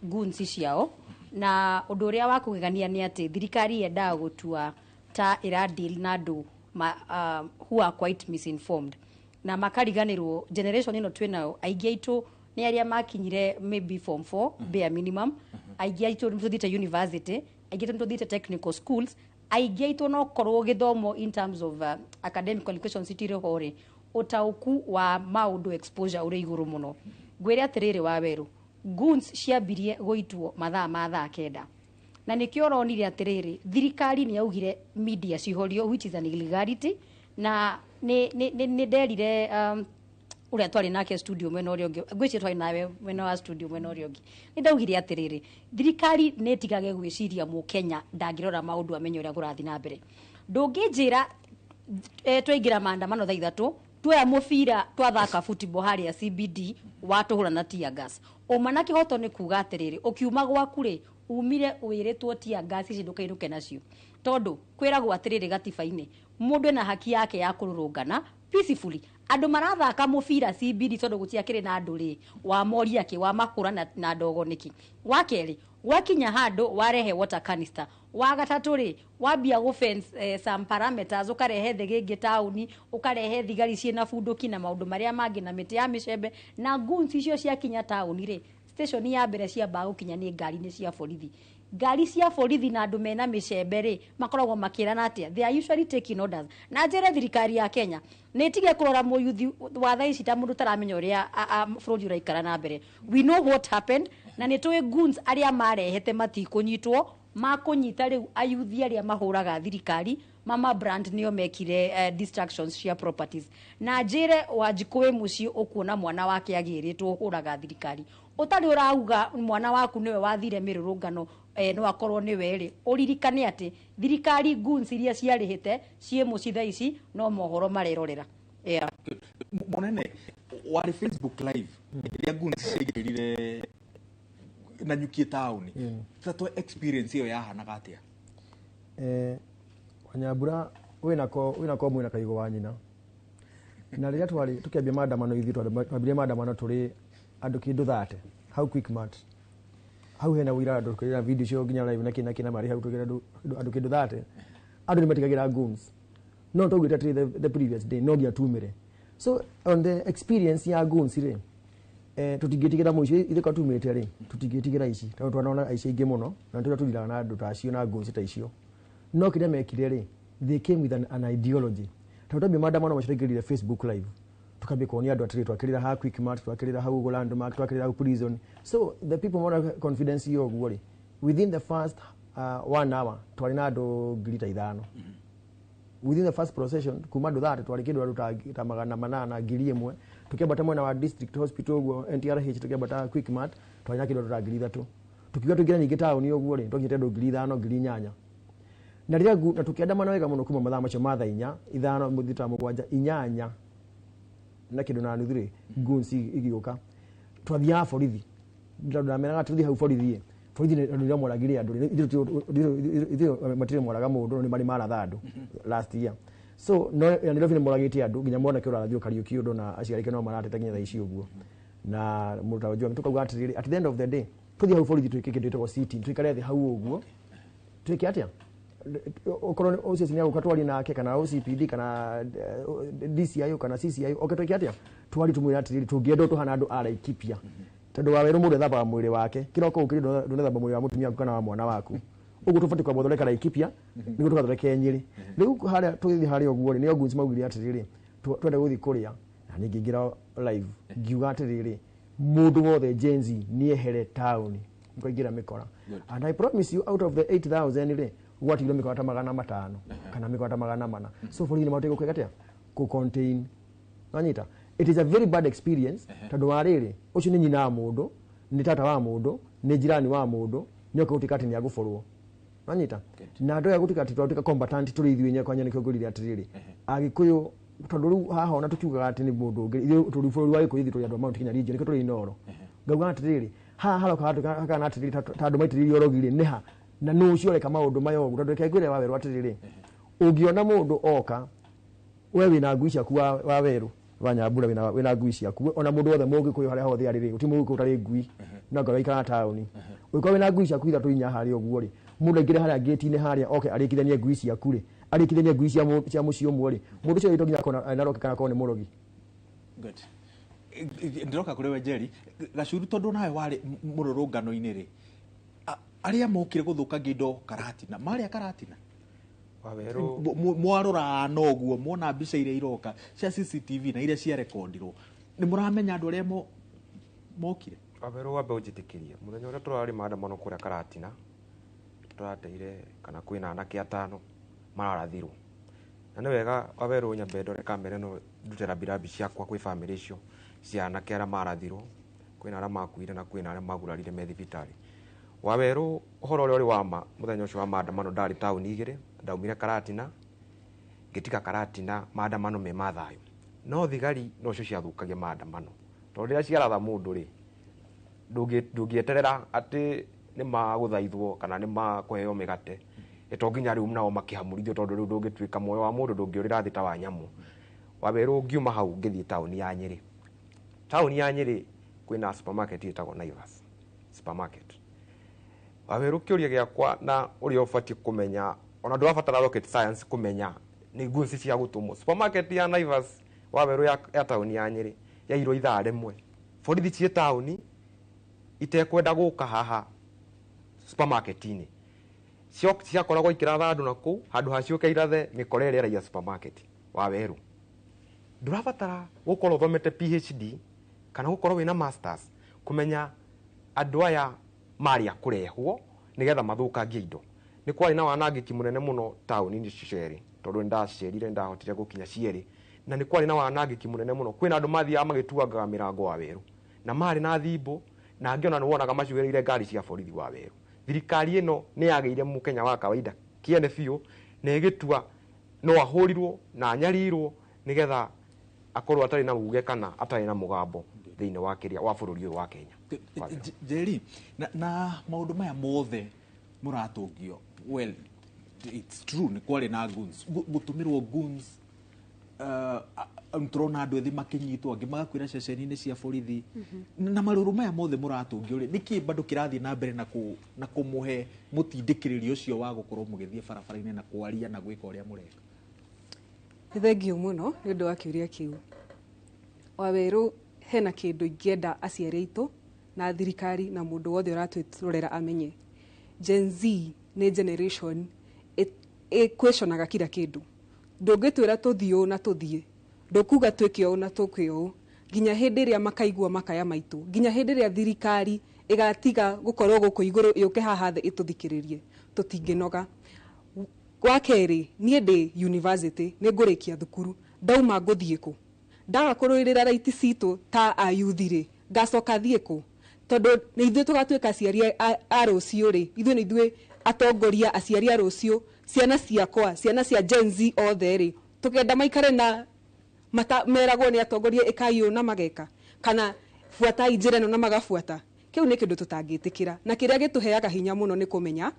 goons ciao, na ũndũ ũrĩa wa kũgegania nĩ atĩ thirikari yendaga gũtua ta ĩra deal na andũ who are quite misinformed, na makariganĩrwo generation ĩno twĩnayo, aingĩ aitũ nĩ arĩa makinyire maybe form 4 bare minimum, aingĩ aitũ nĩ tũthiĩte university, aingĩ aitũ nĩ tũthiĩte technical schools, aingĩ aitũ no korwo gĩthomo in terms of academic qualifications itirĩ ho rĩ, ũtaũku wa maũndũ, exposure ũrĩ igũrũ mũno. Ngwĩre atĩrĩrĩ, wa werũ, goons ciambirie gũitwo mathaa ma thaa 9, na nĩkĩo ũronire atĩrĩrĩ, thirikari nĩ yaugire media cihorio, which is an illegality. Na nĩ nderire ũrĩa twarĩ nake studio mwena ũrĩa ũngĩ, ngwĩciria twarĩ nawe mwena wa studio mwena ũrĩa ũngĩ, nĩ ndaugire atĩrĩrĩ, thirikari nĩ ĩtigage gwĩciria mũkenya ndangĩrora maũndũ amenye ũrĩa kũrathiĩ na mbere. Ndũngĩnjĩra twaingĩra maandamano thaa 3, tuoya mũbira, twathaka football harĩa CBD, watũhũra na tear gas. Ũma na kĩhoto nĩ kuga atĩrĩrĩ, ũkiuma gwaku rĩ, umire wĩrĩtwo tear gas ici ndũkainũke nacio, tondũ kwĩragwo atĩrĩrĩ, gatiba-inĩ mũndũ ena haki yake ya kũrũrũngana peacefully. Andũ marathaka mũbira CBD tondũ gũtiakĩrĩ na andũ rĩ, wamoria kĩ wamahũra na ndogo nĩkĩ? Wa kerĩ, wakinya handũ warehe water canister. Wa gatatũ rĩ, wambia gũ fence some parameters, ũkarehe thĩgĩngĩ taũni, ũkarehe thigari ciĩna bunduki na maũndũ marĩa mangĩ na mĩtĩ ya mĩcembe, na goons icio ciakinya taũni rĩ, station ya mbere ciambaga gũkinya nĩ ngari-inĩ cia borithi. Ngari cia borithi na andũ mena mĩcembe rĩ, makoragwo makĩrana atĩa? They are usually taking orders. Na njĩre thirikari ya Kenya nĩ ĩtige kũrora mũyuthi wa thaa ici ta mũndũ ũtaramenya ũrĩa bũrũri ũraikara na mbere. We know what happened, na nĩ tũĩ goons arĩa marehete matikũnyitwo, makũnyita rĩu ayuthi arĩa mahũraga thirikari mama brand nĩo mekire destructions cia properties. Na njĩre Wanjikũ wĩ mũciĩ ũkuona mwana wake agĩrĩtwo ũhũraga thirikari, ũtarĩ ũrauga mwana waku nĩwe wathire mĩrũrũngano, no akorwo nĩwe rĩ, ũririkane atĩ thirikari goons iria ciarĩhĩte ciĩ mũciĩ thaa ici no mohoro marerorera, yeah. Mũnene, warĩ Facebook Live rĩrĩa goons ciaingĩrire Nanyuki taũni. Tatwe experience ĩyo yahanaga atĩa? Wanyambura wĩnako mwĩna kaigo wa nyina. Na rĩrĩa twarĩ tũkĩambia maandamano, ithuĩ twambirie maandamano tũrĩ andũ kĩndũ 30 hau Quickmart. Hau hena ũira, andũ tũkĩra video cio nginya live na kĩ na kĩ na marĩ hau, tũkĩra andũ kĩndũ 30. Andũ nĩ matigagĩra goons, no twaugĩte atĩrĩ, the previous day no nginya tumĩre. So on the experience ya goons rĩ, tũtingĩtigĩra mũico ithuĩ kwa tumĩte rĩ, tũtingĩtigĩra ici, tondũ twanona aici aingĩ mũno na nĩ tũrĩa tũthiraga na andũ ta acio na goons ta icio. No kĩrĩa mekire rĩ, they came with an ideology. Tondũ twambia maandamano macio, twaingĩrire Facebook Live, tukambia kuonia andũ atĩrĩ, twakĩrĩra ha Quickmart, twakĩrĩra hau ũguo Landmark, twakĩrĩra hau prison. So the people mona confidence iyo ũguo rĩ, within the first one hour twarĩ na andũ 5,000. Within the first procession, kuma andũ 30 twarĩ kĩndũ andũ ta 800, 1,000. Tukĩambata mwena wa district hospital ũguo, NTRH, tukĩambata Quickmart, twarĩ na kĩndũ andũ ta 3,000. Tukiuga tũingĩre ningĩ taũni ũguo rĩ, twakinyĩte andũ 5,000, 8,000. Na rĩrĩa na tũkĩandamana wega mũno kuma mathaa macio ma thaa 4, 5, 6, 7, 8 na kĩndũ na nuthu rĩ, goons igĩũka. Twathiaga borithi, ndameraga tũthiĩ hau borithi ĩ, borithi nĩ andũ moragire andũ rĩ, ithuĩ matirĩ moraga mũndũ, no nĩ marĩ maratha andũ last year. So no Nairobi nĩ moragĩte andũ nginya mwanake ũrathio Kariũki ũndũ na aciari ake no marateta nginya thaa ici ũguo. Na mũndũ ta Ojwang, tukauga atĩrĩrĩ, at the end of the day tũthiĩ hau borithi, twĩke kĩndũ gĩtagwo sitting, tũikare thĩ hau ũguo, twĩke atĩa? Okorwo nĩ OCS nĩ agũka twarie nake, kana OCPD, kana DCIO, kana CCIO, oke twĩke atĩa? Twari tũmwĩre atĩrĩrĩ, tũngĩenda tũhana andũ a Laikipia, tondũ wa werũ mũndũ ethambaga mwĩrĩ wake, kĩroko ũkĩrĩ ndũnethamba mwĩrĩ wa mũtumia waku kana wa mwana waku. Ũguo tũbatiĩ kwamba gũthondeka Laikipia nĩguo tũgathondeke Nyĩrĩ. Rĩu harĩa tũgĩthiĩ harĩa ũguo rĩ, nĩo goons maugire atĩrĩrĩ, twenda gũthiĩ kũrĩa, na niĩ ngĩingĩra live ngiuga atĩrĩrĩ, mũndũ wothe Gen Z nĩehere taũni, nĩkwaingĩra mĩkora. And I promise you, out of the 8000 rĩ, gwatigirwo mĩkora ta 500 kana mĩkora ta 400. So borithi nĩ mahotete gwĩka atĩa? Kũ contain. Wanyita, it is a very bad experience, tondũ wa rĩrĩ, ũcio nĩ nyina wa mũndũ, nĩ tata wa mũndũ, nĩ jirani wa mũndũ, nĩ oka gũtuĩka atĩ nĩ agũborwo. Wanyita, na andũ aya gũtuĩka atĩ twatuĩka combatant tũrĩ ithuĩ enyewe kwanya. Nĩkĩo ngũrire atĩrĩrĩ, Agĩkũyũ Tondũ rĩu haha ona tũkiugaga atĩ nĩ mũndũ ũngĩ, ithuĩ tũrĩ bũrũri wa Gĩkũyũ, ithuĩ tũrĩ andũ a Mount Kenya region, nĩkĩo tũrĩ Inooro. Ngauga atĩrĩrĩ, haha haroka hakana atĩrĩrĩ, ta andũ maitĩrĩirio ũrogi rĩ, nĩ ha na nũ ũcio ũreka maũndũ maya ũguo? Tondũ reke ngwĩre Wawerũ atĩrĩrĩ, ũngĩona mũndũ oka, we wĩna ngui ciaku, wa Werũ wa Nyambura, wĩna ngui ciaku, ona mũndũ wothe mũgĩkũyũ harĩa hothe arĩ rĩ, gũtirĩ mũgĩkũyũ ũtarĩ ngui, no ngorwo aikaraga taũni. Ũngĩkorwo wĩna ngui ciaku ithatũ inya harĩa ũguo rĩ, mũndũ aingĩre harĩa ngĩti-inĩ harĩa oke arĩkithanie ngui ciaku rĩ, arĩkithanie ngui cia mũciĩ ũmwe rĩ, mũndũ ũcio to nginya akorwo na roki kana akorwo nĩ mũrogi. Good. Ndĩroka kũrĩ we Jerry Gacuru, tondũ nawe warĩ mũrũrũngano-inĩ rĩ, arĩa mokire gũthũkangia indo Karatina, marĩa Karatina? Wawerũ. Mwarora noguo mwona mbica iria iroka cia CCTV na iria ciarekondirwo, nĩ mũramenya andũ arĩa mokire? Wawerũ, wambe ũnjĩtĩkĩrie, mũthenya ũrĩa tũrarĩ maandamano kũrĩa Karatina, tũrateire kana kwĩna anake atano mararathirwo, na nĩ wega Wawerũ nyambe ndore kamera ĩno, ndute rambirambi ciakwa kwĩ bamĩrĩ icio cia anake arĩa marathirwo. Kwĩna arĩa makuire na kwĩna arĩa magurarire me thibitarĩ. Wawerũ, ũhoro ũrĩa ũrĩ wa ma, mũthenya ũcio wa maandamano ndarĩ taũni igĩrĩ. Ndaumire Karatina, ngĩtiga Karatina maandamano me ma thayũ, no thigari nocio ciathũkagia maandamano, tondũ rĩrĩa ciaratha mũndũ rĩ, ndũngĩeterera atĩ nĩ magũthaithwo kana nĩ makũheo mĩgate, to nginya rĩu nao makĩhamũrithio, tondũ rĩu ndũngĩtuĩka muoyo wa mũndũ ndũngĩũrĩra thĩ ta wa nyamũ. Wawerũ, ngiuma hau ngĩthiĩ taũni ya Nyĩrĩ. Taũni ya Nyĩrĩ kwĩna supermarket ĩtagwo Naivas supermarket. Wawerũ, kĩũria gĩakwa na ũrĩa ũbatiĩ kũmenya, ona ndũrabatara rocket science kũmenya nĩ goons cia gũtũmwo. Supermarket ya Naivas, Wawerũ, ya taũni ya Nyĩrĩ yairwo ithaa rĩmwe, borithi ciĩ taũni itekwenda gũka haha supermarket-inĩ. Ciakoragwo ikĩratha andũ na kũu handũ ha ciũke irathe mĩkora ĩrĩa ĩraiya supermarket. Wawerũ, ndũrabatara gũkorwo ũthomete PhD kana gũkorwo wĩna masters kũmenya andũ aya marĩ a kũrehwo nĩgetha mathũkangie indo. Nĩ kwarĩ na wanangĩki mũnene mũno taũni-inĩ icio cierĩ, tondũ nĩ ndacerire, nĩ ndahotire gũkinya cierĩ, na nĩ kwarĩ na wanangĩki mũnene mũno. Kwĩna andũ mathiaga magĩtuangaga mĩrango, Wawerũ, na marĩ na thimbo, na angĩ ona nĩ wonaga macuĩrĩire ngari cia borithi. Wawerũ, thirikari ĩno nĩ yagĩire mũkenya wa kawaida kĩene biũ, na ĩgĩtua no ahũrirwo na anyarirwo nĩgetha akorwo atarĩ na uge kana atarĩ na mũgambo thĩinĩ wa kĩrĩa wa bũrũri ũyũ wa Kenya. Jerry, na maũndũ maya mothe mũratũngio, well, it's true nĩ kwarĩ na goons, gũtũmĩrwo goons, tũrona andũ ethĩ makĩnyitwo, angĩ magakuĩra ceceni-inĩ cia borithi, na marũrũ maya mothe mũratũngio rĩ, nĩkĩ bado kĩrathiĩ na mbere na kũmũhe mũtindĩkĩrĩrio ũcio wa gũkorwo mũgĩthiĩ barabara-inĩ na kwaria na gwĩka ũrĩa mũreka? Nĩ thengio mũno nĩ ũndũ wa kĩũria kĩu, Wawerũ. Hena kĩndũ ingĩenda aciari aitũ na thirikari na mũndũ wothe ũratwĩrorera amenye. Gen Z nĩ generation ĩquestionaga kila kĩndũ. Ndũngĩtwĩra tũthiĩ ũũ na tũthiĩ, ndũkuga twĩke ũũ na tũke ũũ, nginya hĩndĩ ĩrĩa makaigua makaya maitũ, nginya hĩndĩ ĩrĩa thirikari ĩgatiga gũkorwo gũkũ igũrũ yũke haha thĩ ĩtũthikĩrĩrie, tũtingĩnoga. Wa kerĩ, niĩ ndĩ university, nĩ ngũrĩkia thukuru, ndauma ngũthiĩ kũ? Ndaga kũrũĩrĩra right citũ ta ayuthi rĩ, ngacoka thiĩ kũ? Tondũ nĩ ithuĩ tũgatuĩka aciari a rũciũ rĩ, ithuĩ nĩ ithuĩ atongoria, aciari a rũciũ. Ciana ciakwa, ciana cia Gen Z othe rĩ, tũkenda maikare na mata meragwo nĩ atongoria ĩkai ũũ na mageka, kana buatai njĩra ĩno na magabuata. Kĩu nĩ kĩndũ tũtangĩtĩkĩra, na kĩrĩa gĩtũheaga hinya mũno nĩ kũmenya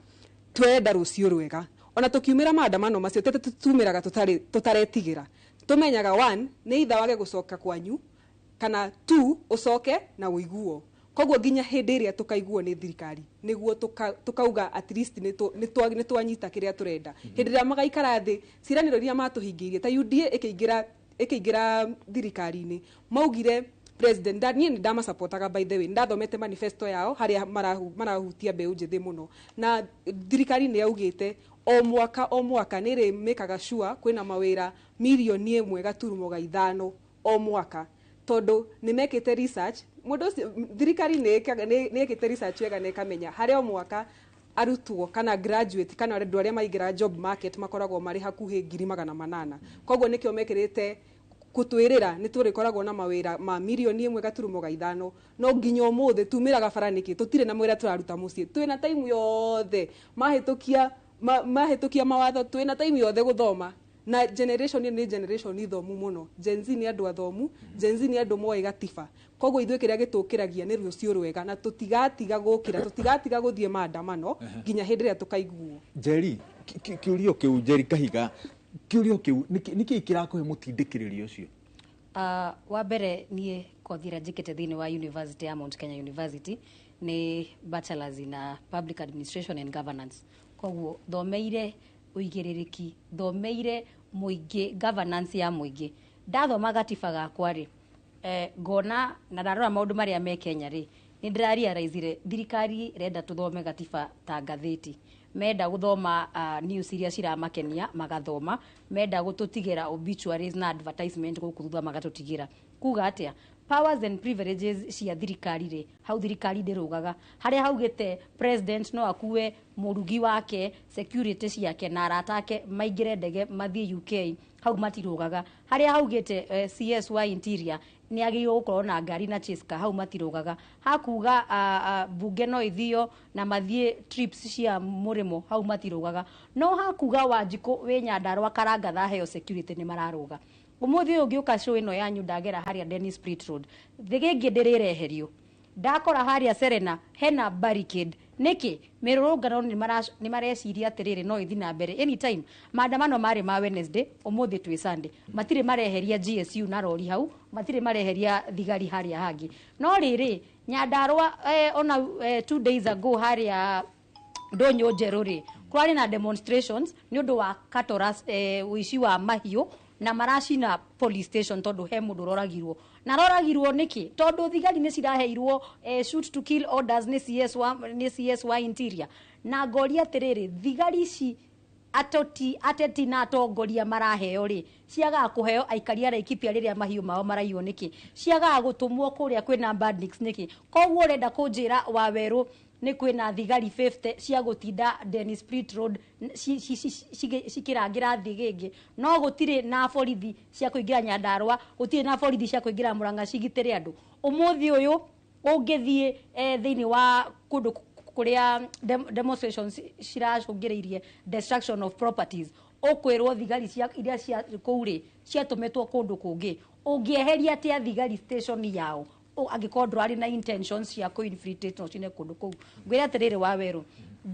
twenda rũciũ rwega. Ona tũkiumĩra maandamano macio tete, tumĩraga tũtaretigĩra. Tũmenyaga one nĩ itha wage gũcoka kwanyu, kana two ũcoke na ũiguo. Koguo nginya hĩndĩ ĩrĩa tũkaiguo nĩ thirikari nĩguo tũkauga at least nĩ twanyita kĩrĩa tũrenda. Hĩndĩ ĩrĩa magaikara thĩ, ciĩranĩro iria matũhingĩirie ta UDA ĩkĩingĩra thirikari-inĩ, maugire president niĩ nĩ ndamasapotaga. By the way, ndathomete manifesto yao harĩa marahutia mbeũ njĩthĩ mũno, na thirikari nĩ yaugĩte o mwaka o mwaka nĩ ĩrĩ mĩkaga sure kwĩna mawĩra 1.5 milioni o mwaka, tondũ nĩ mekĩte research. Mũndũ ũcio thirikari nĩ ĩkĩte research wega na ĩkamenya harĩa o mwaka arutwo kana graduate kana andũ arĩa maingĩra job market makoragwo marĩ hakuhĩ 800,000. Koguo nĩkĩo mekĩrĩte gũtwĩrĩra nĩ tũrĩkoragwo na mawĩra ma 1.5 milioni. No nginya ũmũthĩ tumĩraga bara nĩkĩ? Tũtirĩ na mawĩra tũraruta mũciĩ. Twĩna time yothe, mahĩtũkia mahĩtũkia mawatho, twĩna time yothe gũthoma. Na generation ĩno nĩ generation thomu mũno. Gen Z nĩ andũ athomu, Gen Z nĩ andũ moĩ gatiba. Koguo ithuĩ kĩrĩa gĩtũkĩragia nĩ rũciũ rwega, na tũtigatiga gũkĩra, tũtigatiga gũthiĩ maandamano nginya hĩndĩ ĩrĩa tũkaiguo. Njeri, kĩũrio kĩu, Njeri Kahiga, kĩũrio kĩu nĩkĩ kĩrakũhe mũtindĩkĩrĩrio ũcio? Wa mbere, niĩ kothi ĩrĩa njĩkĩte thĩinĩ wa University ya Mount Kenya University nĩ bachelors in public administration and governance. Koguo thomeire ũigĩrĩrĩki, thomeire mũingĩ, governance ya mũingĩ. Ndathoma gatiba gakwa rĩ, ngona na ndarora maũndũ marĩa me Kenya rĩ, nĩ ndĩrarealizire thirikari ĩrenda tũthome gatiba ta ngathĩti. Menda gũthoma news iria ciramakenia magathoma, menda gũtũtigĩra obituaries na advertisement gũkũ thutha magatũtigĩra. Kuga atĩa, powers and privileges cia thirikari rĩ, hau thirikari ndĩrũgaga. Harĩa haugĩte president no akue mũrugi wake, security ciake na arata ake maingĩre ndege mathiĩ UK, hau matirũgaga. Harĩa haugĩte CS wa interior nĩ agĩrĩirwo gũkorwo na ngari na chase car, hau matirũgaga. Hakuga bunge no ithio na mathiĩ trips cia mũrĩmo, hau matirũgaga. No hakuga Wanjikũ wĩ Nyandarũa Karangatha heo security, nĩ mararũga. Ũmũthĩ ũyũ ngĩũka show ĩno yanyu, ndagera harĩa Dennis Pritt Road, thĩgĩngĩ ndĩrĩreherio, ndakora harĩa Serena hena barricade. Nĩkĩ mĩrũrũngano nĩ mareciria atĩrĩrĩ, no ĩthi na mbere anytime. Maandamano marĩ ma Wednesday, ũmũthĩ twĩ Sunday, matirĩ mareheria GSU na rori hau, matirĩ mareheria thigari harĩa hangĩ. No rĩrĩ, Nyandarũa, ona 2 days ago harĩa Ndũnyũ Njerũ rĩ, kũrarĩ na demonstrations nĩ ũndũ wa katoras, ũici wa mahiũ, na maracina police station tondũ he mũndũ ũroragirwo. Na aroragirwo nĩkĩ? Tondũ thigari nĩ ciraheirwo shoot to kill orders nĩ CS wa interior. Na ngoria atĩrĩrĩ, thigari ici atoti ateti na atongoria maraheo rĩ, ciagaga kũheo aikari a Laikipia rĩrĩa mahiũ mao maraiywo nĩkĩ? Ciagaga gũtũmwo kũrĩa kwĩna bandits nĩkĩ? Koguo ũrenda kũnjĩra, Wawerũ, nĩ kwĩna thigari 50 cia gũtinda Dennis Pritt Road cikĩrangĩra thĩgĩngĩ, no gũtirĩ na borithi cia kũingĩra Nyandarũa, gũtirĩ na borithi cia kũingĩra Murang'a cigitĩre andũ? Ũmũthĩ ũyũ ũngĩthiĩ thĩinĩ wa kũndũ kũrĩa demonstrations ciracũngĩrĩirie destruction of properties, ũkwĩrwo thigari cia iria cia kũu rĩ, ciatũmĩtwo kũndũ kũngĩ. Ũngĩeheria atĩa thigari station yao angĩkorwo ndũrarĩ na intentions cia kũ-infiltrate na ũcine kũndũ kũu? Ngwĩre atĩrĩrĩ, Wawerũ,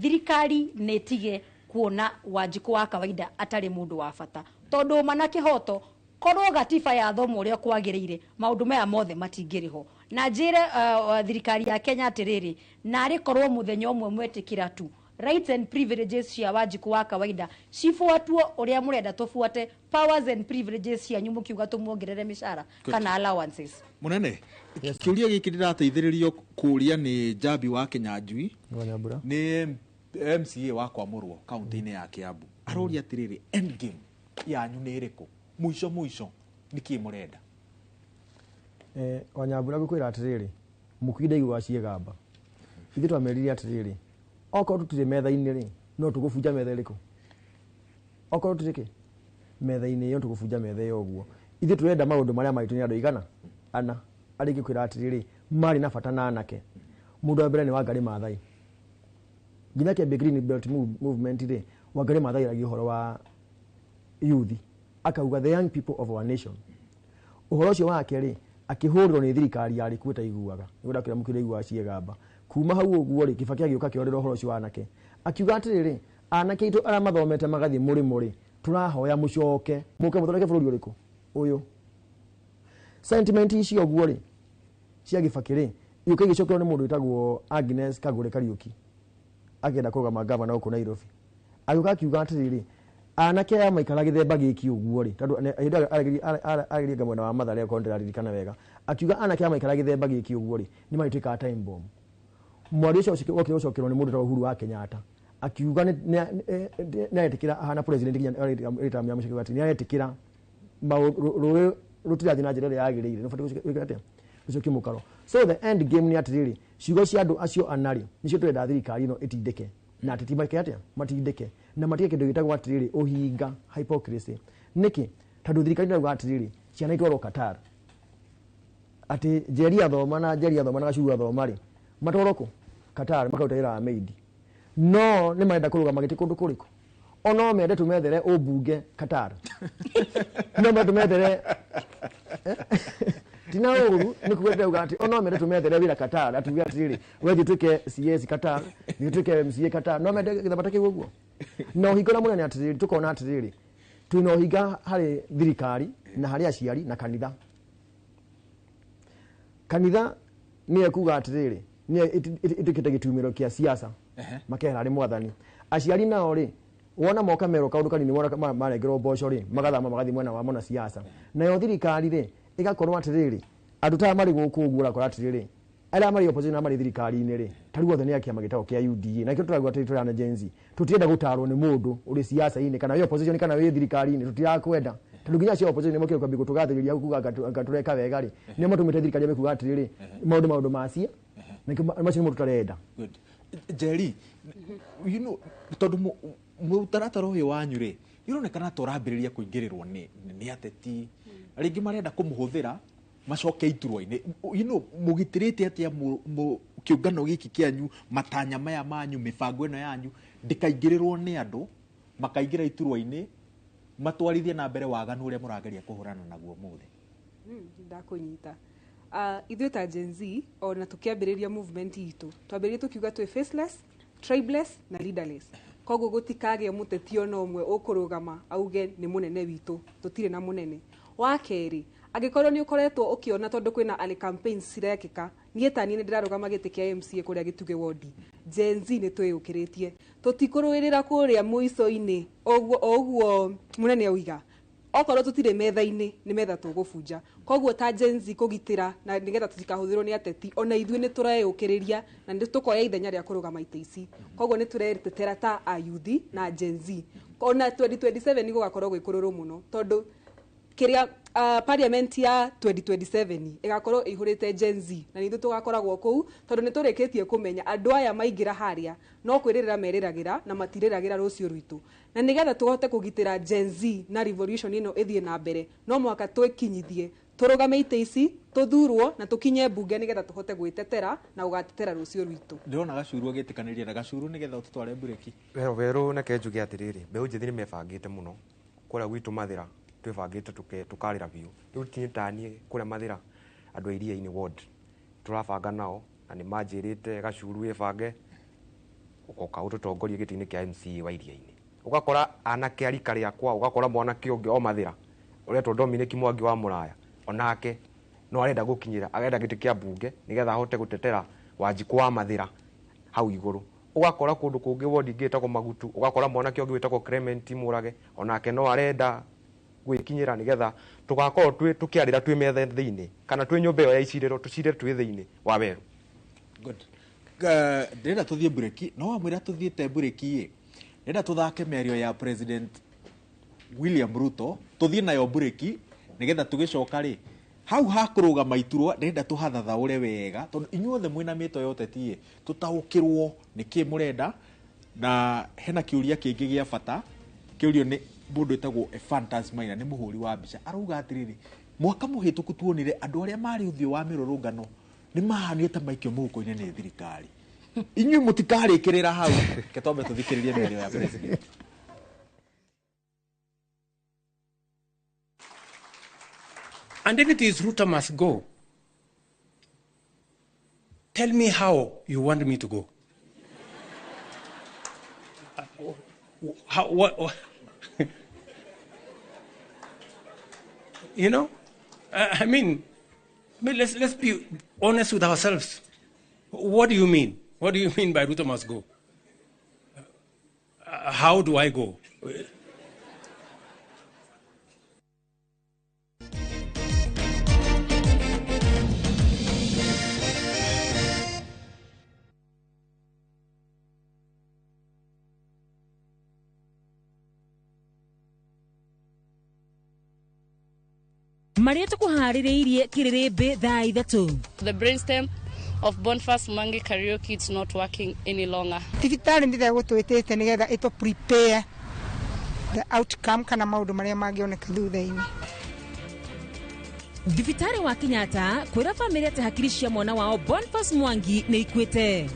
thirikari nĩ ĩtige kuona Wanjikũ wa kawaida atarĩ mũndũ wa bata, tondũ ma na kĩhoto, korwo gatiba yathomwo ũrĩa kwagĩrĩire, maũndũ maya mothe matingĩrĩ ho. Na njĩre thirikari ya Kenya atĩrĩrĩ, narĩ korwo mũthenya ũmwe mwetĩkĩra tu rights and privileges cia Wanjikũ wa kawaida cibuatwo ũrĩa mũrenda tũbuate powers and privileges cianyu, mũkiuga tũmuongerere mĩcara kana allowances. Munene, kĩũria gĩkĩ ndĩrateithĩrĩrio kũũria nĩ Njambi wa Kĩnyanjui. Wanyambura. Nĩ MCA wa Kwamũrwo kaunti-inĩ ya Kiambu. Aroria atĩrĩrĩ, end game yanyu nĩ ĩrĩkũ? Mũico mũico nĩkĩ mũrenda? Wanyambura, ngũkwĩra atĩrĩrĩ, mũkui ndaiguaga ciĩgamba. Ithuĩ twamerire atĩrĩrĩ, okorwo tũtirĩ metha-inĩ rĩ, no tũgũbunja metha ĩrĩkũ? Okorwo tũtirĩ kĩ metha-inĩ ĩyo, tũgũbunja metha ĩyo. Ũguo ithuĩ tũrenda maũndũ marĩa maitũ nĩ andũ igana ana arĩa ingĩkwĩra atĩrĩrĩ, marĩ na bata na anake. Mũndũ wa mbere nĩ Wangarĩ Maathai. Nginya kĩambia Green Belt Movement rĩ, Wangarĩ Maathai aragia ũhoro wa youth, akauga the young people of our nation. Ũhoro ũcio wake rĩ, akĩhũrĩrwo nĩ thirikari yarĩ kuo ĩtaiguaga, nĩguo ndakwĩra mũkĩra iguaga ciĩgamba. Kuma hau ũguo rĩ, Kibaki agĩũka akĩorĩra ũhoro ũcio wa anake, akiuga atĩrĩrĩ, anake aitũ arĩa mathomete magathiĩ mũrĩmo rĩ, tũrahoya mũcoke mũke mũthondeke bũrũri ũrĩkũ ũyũ. Sentiment icio ũguo rĩ cia Gĩbakĩ rĩ, iũka igĩcokerwo nĩ mũndũ wĩtagwo Agnes Kagure Kariũki, akĩenda kũrũgama gavana gũkũ Nairobi. Agĩũka akiuga atĩrĩrĩ, anake aya maikara gĩthemba gĩkĩ ũguo rĩ, tondũ hĩndĩ ĩyo ageria mwena wa Mathare, okorwo ndĩraririkana wega, akiuga anake aya maikara gĩthemba gĩkĩ ũguo rĩ, nĩ marĩtuĩkaga time bomb. Mwario ũcio wokire gũcokerwo nĩ mũndũ wĩtagwo Uhuru wa Kenyatta, akiuga nĩ aretĩkĩra ahana president nginya rĩta mĩa mũico atĩ nĩ aretĩkĩra rũĩ rũtirathiĩ na njĩra ĩrĩa yagĩrĩire, nĩ ũbatiĩ gwĩka atĩa, gũcokia mũkaro. So the end game nĩ atĩrĩrĩ, ciugo cia andũ acio ana rĩ, nĩcio tũrenda thirikari ĩno ĩtindĩke, na ateti make atĩa, matindĩke na matige kĩndũ gĩtagwo atĩrĩrĩ ũhinga, hypocrisy. Nĩkĩ? Tondũ thirikari ĩrauga atĩrĩrĩ, ciana itwarwo Qatar, atĩ Njeri athoma na Njeri athoma na Gacuru athoma rĩ, matwarwo kũ? Qatar, makaruta wĩra wa maid. No nĩ marenda kũrũgama gĩtĩ kũndũ kũrĩkũ? Ono mende tumethere ũmbunge Qatar, no mende tumethere tina ũru nĩ kuga ndauga atĩ ono mende tumethere wĩra Qatar, atuge atĩrĩrĩ, we thiĩ tuĩke CS Qatar, thiĩ tuĩke MCA Qatar, no mende gĩthama ta kĩu ũguo. Na ũhinga ũrĩa mũnene atĩrĩrĩ, tũkona atĩrĩrĩ, twĩna ũhinga harĩ thirikari na harĩ aciari na kanitha. Kanitha nĩ ekuga atĩrĩrĩ, nĩ ĩtuĩkĩte gĩtumĩro kĩa siasa, makehera harĩ mwathani. Aciari nao rĩ, wona moka merwo kaũndũ kanini, wona marengerwo mboco rĩ, magathama magathiĩ mwena wa mona siasa. Nayo thirikari rĩ, ĩgakorwo atĩrĩrĩ, andũ ta marĩ gũkũ ũguo, ũrakora atĩrĩrĩ, arĩa marĩ opposition na marĩ thirikari-inĩ rĩ, ta rĩu othe nĩ a kĩama gĩtagwo kĩa UDA. Na kĩo tũrauga atĩrĩ, tũrĩ ana Gen Z, tũtirenda gũtarwo nĩ mũndũ ũrĩ siasa-inĩ, kana wĩ opposition kana wĩ thirikari-inĩ, tũtirakwenda, tondũ nginya acio opposition nĩmokire kwambia gũtũgathĩrĩria kuga anga tũreka wega rĩ, nĩo matũmĩte thirikari yambe kuga atĩrĩrĩ, maũndũ ma cia na macio nĩmo tũtarenda. Good. Njeri, you know, tondũ mũtaratara ũyũ wanyu rĩ, nĩũronekana ta ũrambĩrĩria kũingĩrĩrwo nĩ ateti rĩngĩ marenda kũmũhũthĩra macoke iturwa-inĩ. You know, mũgitĩrĩte atĩa kĩũngano gĩkĩ kĩanyu, matanya maya manyu, mĩbango ĩno yanyu ndĩkaingĩrĩrwo nĩ andũ makaingĩra iturwa-inĩ matwarithie na mbere waganu ũrĩa mũrageria kũhũrana naguo ũmũthĩ? Ndakũnyita. Ithuĩ ta Gen Z, ona tũkĩambĩrĩria movement itũ, twambĩrĩrie tũkiuga twĩ faceless, tribeless na leaderless. Koguo gũtikagĩa mũteti ona ũmwe ũkũrũgama auge nĩ mũnene witũ, tũtirĩ na mũnene. Wa kerĩ, angĩkorwo nĩ ũkoretwo ũkĩona tondũ kwĩna early campaigns cirekĩka, niĩ ta niĩ nĩ ndĩrarũgama gĩtĩ kĩa MCA kũrĩa Gĩtugĩ ward. Gen Z nĩ twĩyũkĩrĩtie, tũtikũrũĩrĩra kũrĩa mũico-inĩ o ũguo mũnene auiga, okorwo tũtirĩ metha-inĩ nĩ metha tũgũbunja. Koguo ta Gen Z kũgitĩra na nĩgetha tũtikahũthĩrwo nĩ ateti, ona ithuĩ nĩ tũreyũkĩrĩria na nĩ tũkoya ithenya rĩa kũrũgama itĩ ici. Koguo nĩ tũretetera ta ayuthi na Gen Z. Ona 2027 nĩ gũgakorwo gwĩ kũrũrũ mũno, tondũ kĩrĩa parliament ya 2027 ĩgakorwo ĩihũrĩte Gen Z, na nithuĩ tũgakoragwo kũu, tondũ nĩ tũrĩkĩtie kũmenya andũ aya maingĩra harĩa no kwĩrĩrĩra merĩragĩra na matirĩragĩra rũciũ rwitũ. Na nĩgetha tũhote kũgitĩra Gen Z na revolution ĩno ĩthiĩ na mbere, no mũhaka twĩkinyithie, tũrũgame itĩ ici, tũthurwo na tũkinye mbunge nĩgetha tũhote gwĩtetera na gũgatetera rũciũ rwitũ. Ndĩrona Gacuru agĩtĩkanĩria na Gacuru nĩgetha ũtũtware mbureki. Werũ neke njuge atĩrĩrĩ, mbeũ njĩthĩ nĩ mebangĩte mũno kũrĩa gwitũ Mathĩra, twĩbangĩte tũkarĩra biũ. Rĩu niĩ ta niĩ kũrĩa Mathĩra, andũ a Iria-inĩ ward tũrabanga nao, na nĩ manjĩrĩte Gacuru wĩbange ũgoka ũtũtongorie gĩtĩ-inĩ kĩa MCA wa Iria-inĩ. Ũgakora anake a rika rĩakwa, ũgakora mwanake ũngĩ o Mathĩra ũretwo Dominic Mwangi wa Mũraya, onake no arenda gũkinyĩra, arenda gĩtĩ kĩa mbunge nĩgetha ahote gũtetera Wanjikũ wa Mathĩra hau igũrũ. Ũgakora kũndũ kũngĩ ward ĩngĩ ĩtagwo Magutu, ũgakora mwanake ũngĩ wĩtagwo Clement Mũrage, onake no arenda gwĩkinyĩra nĩgetha tũgakorwo tũkĩarĩra twĩ metha thĩinĩ kana twĩ nyũmba ĩyo ya icirĩro, tũcire twĩ thĩinĩ wa werũ. Good. Ndĩrenda tũthiĩ mbureki, no wamwĩra tũthiĩte mbureki ĩ, ndĩrenda tũthake mĩario ya President William Ruto, tũthiĩ nayo mbureki nĩgetha tũgĩcoka rĩ, hau hakũrũgama iturwa ndĩrenda tũhathathaũre wega, tondũ inyuothe mwĩna mĩto ya ũteti ĩ, tũtaũkĩrwo nĩkĩ mũrenda. Na hena kĩũria kĩngĩ gĩa bata, kĩũrio nĩ mũndũ wĩtagwo Ephantus Maina, nĩ mũhũri wa mbica, arauga atĩrĩrĩ, mwaka mũhĩtũku tuonire andũ arĩa marĩ ũthiũ wa mĩrũrũngano nĩ mahanire ta maikio mũhuko-inĩ nĩ thirikari. Inyuĩ mũtikarĩkĩrĩra hau, reke twambe tũthikĩrĩrie mĩario ya president. And if it is Ruto must go, tell me how you want me to go. How, what? You know, I mean, let's be honest with ourselves. What do you mean? What do you mean by Ruto must go? How do I go? Marĩa tũkũharĩrĩirie kĩrĩrĩmbĩ thaa 3. The brainstem of Boniface Mwangi Kariuki is not working any longer. Thibitarĩ nĩ gũtwĩtĩte nĩgetha ĩtũ prepare the outcome kana maũndũ marĩa mangĩoneka thutha-inĩ. Thibitarĩ wa Kenyatta kwĩra bamĩrĩ atĩ hakiri cia mwana wao Boniface Mwangi nĩ ikuĩte.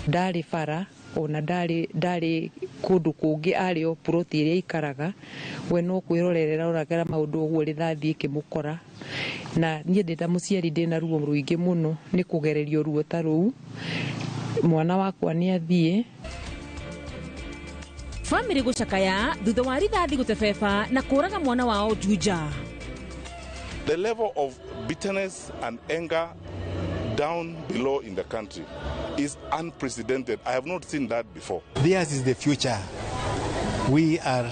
Ndarĩ bara Ona ndarĩ kũndũ kũngĩ, arĩ o ploti ĩrĩa aikaraga. We no kwĩrorera oragera maũndũ ũguo rĩthathi ĩkĩmũkora. Na niĩ ndĩ ta mũciari ndĩna ruo rũingĩ mũno nĩ kũgererio ruo ta rũu. Mwana wakwa nĩ athiĩ. Bamĩrĩ gũcakaya thutha wa rithathi gũtebeba na kũraga mwana wao Juja. The level of bitterness and anger down below in the country is unprecedented. I have not seen that before. Theirs is the future. We are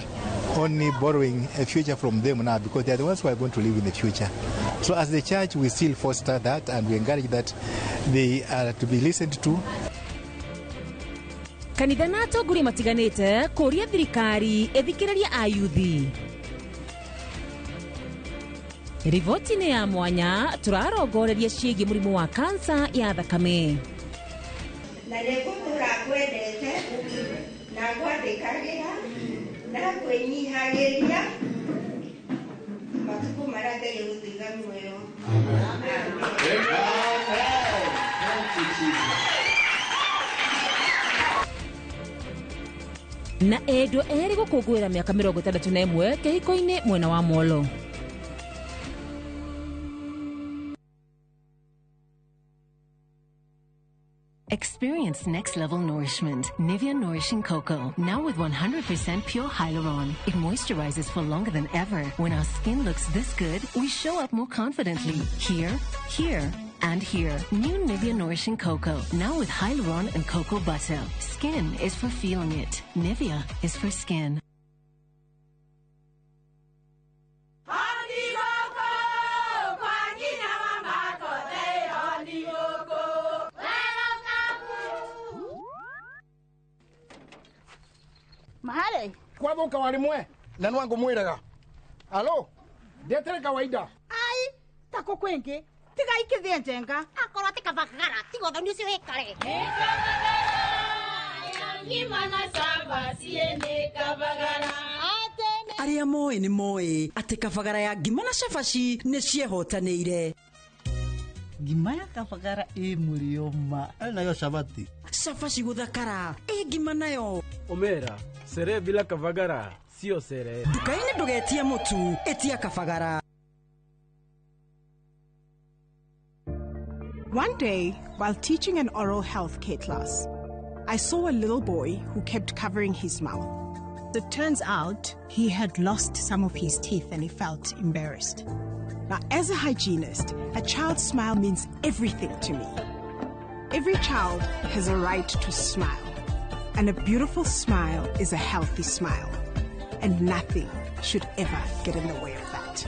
only borrowing a future from them now because they are the ones who are going to live in the future. So as the church, we still foster that and we encourage that they are to be listened to. Kanitha na atongoria matiganĩte kũria thirikari ĩthikĩrĩrie ayuthi. Riboti-inĩ ya mwanya tũrarongoreria ciĩgiĩ mũrimũ wa kansa ya thakame. Na nĩngũtũra ngwendete na ngwandĩkagĩra na ngwĩnyihagĩria matukũ marĩa Ngai egũtũiga muoyo. Na endwa erĩ gũkũngũĩra mĩaka 61 kĩhiko-inĩ mwena wa Molo. Experience next level nourishment. Nivea Nourishing Cocoa, now with 100% pure hyaluron. It moisturizes for longer than ever. When our skin looks this good, we show up more confidently. Here, here, and here. New Nivea Nourishing Cocoa, now with hyaluron and cocoa butter. Skin is for feeling it. Nivea is for skin. Mahare kwathuka wari mwe na nwangu mwiraga alo ndetere kawaida ai tako kwingi tiga ikithie njenga akorwo ti kabagara tiga ũthoni ũcio wĩkare. Arĩa moĩ nĩ moĩ atĩ kabagara ya ngima na cabaci nĩ ciehotanĩire. Ngima ya kabagara ĩ mũrĩo ma. Arĩ nayo cabaci. Cabaci gũthakara ĩ ngima nayo. Omera sere bila kabagara sio sere. Nduka-inĩ ndũgetie mũtu, ĩtia kabagara. One day, while teaching an oral health care class, I saw a little boy who kept covering his mouth. It turns out he had lost some of his teeth and he felt embarrassed. Now, as a hygienist, a child's smile means everything to me. Every child has a right to smile, and a beautiful smile is a healthy smile, and nothing should ever get in the way of that.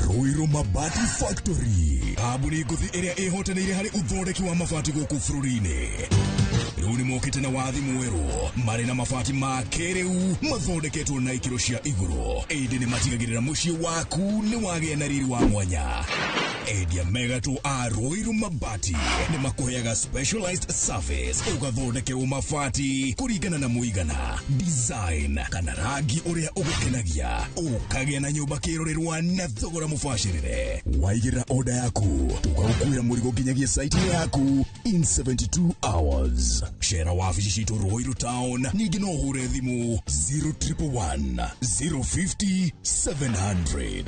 Ruiru Mabati Factory, kambuni ngũthi ĩrĩa ĩhotanĩire harĩ ũthondeki wa mabati gũkũ bũrũri-inĩ. Rĩu nĩ mokĩte na wathi mwerũ marĩ na mabati ma kĩrĩu mathondeketwo na ikĩro cia igũrũ, ĩndĩ nĩ matigagĩrĩra mũciĩ waku nĩ wagĩa na riri wa mwanya. Endia megatũ a Ruiru Mabati nĩ makũheaga specialized service ũgathondekerwo mabati kũringana na mũigana, design kana rangi ũrĩa ũgũkenagia, ũkagĩa na nyũmba kĩrorerwa na thogora mũbacĩrĩre. Waigĩrĩra order yaku tũgagũkuĩra mũrigo nginyagia site yaku in 72 hours. Cera wabici citũ Ruiru Town, ningĩ no ũhũre thimũ 0111 050 700.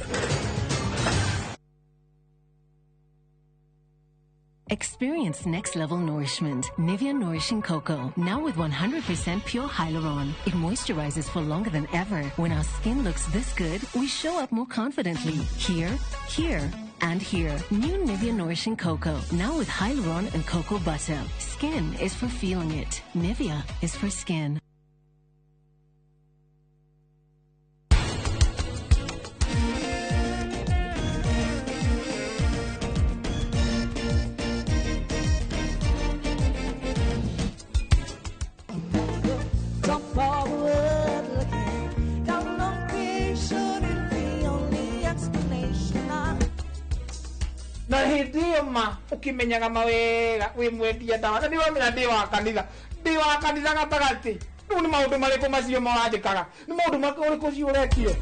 Experience next level nourishment. Nivea Nourishing Cocoa, now with 100% pure hyaluron. It moisturizes for longer than ever. When our skin looks this good, we show up more confidently. Here, here, and here. New Nivea Nourishing Cocoa, now with hyaluron and cocoa butter. Skin is for feeling it. Nivea is for skin. Na hĩndĩ ĩyo ma ũkĩmenyaga mawega wĩ mwendia ndawa na nĩwamenya ndĩ wa kanitha, ndĩ wa kanitha gatagatĩ. Rĩu nĩ maũndũ marĩkũ macio maranjĩkaga? Nĩ maũndũ marĩkũ ũcio ũrekire?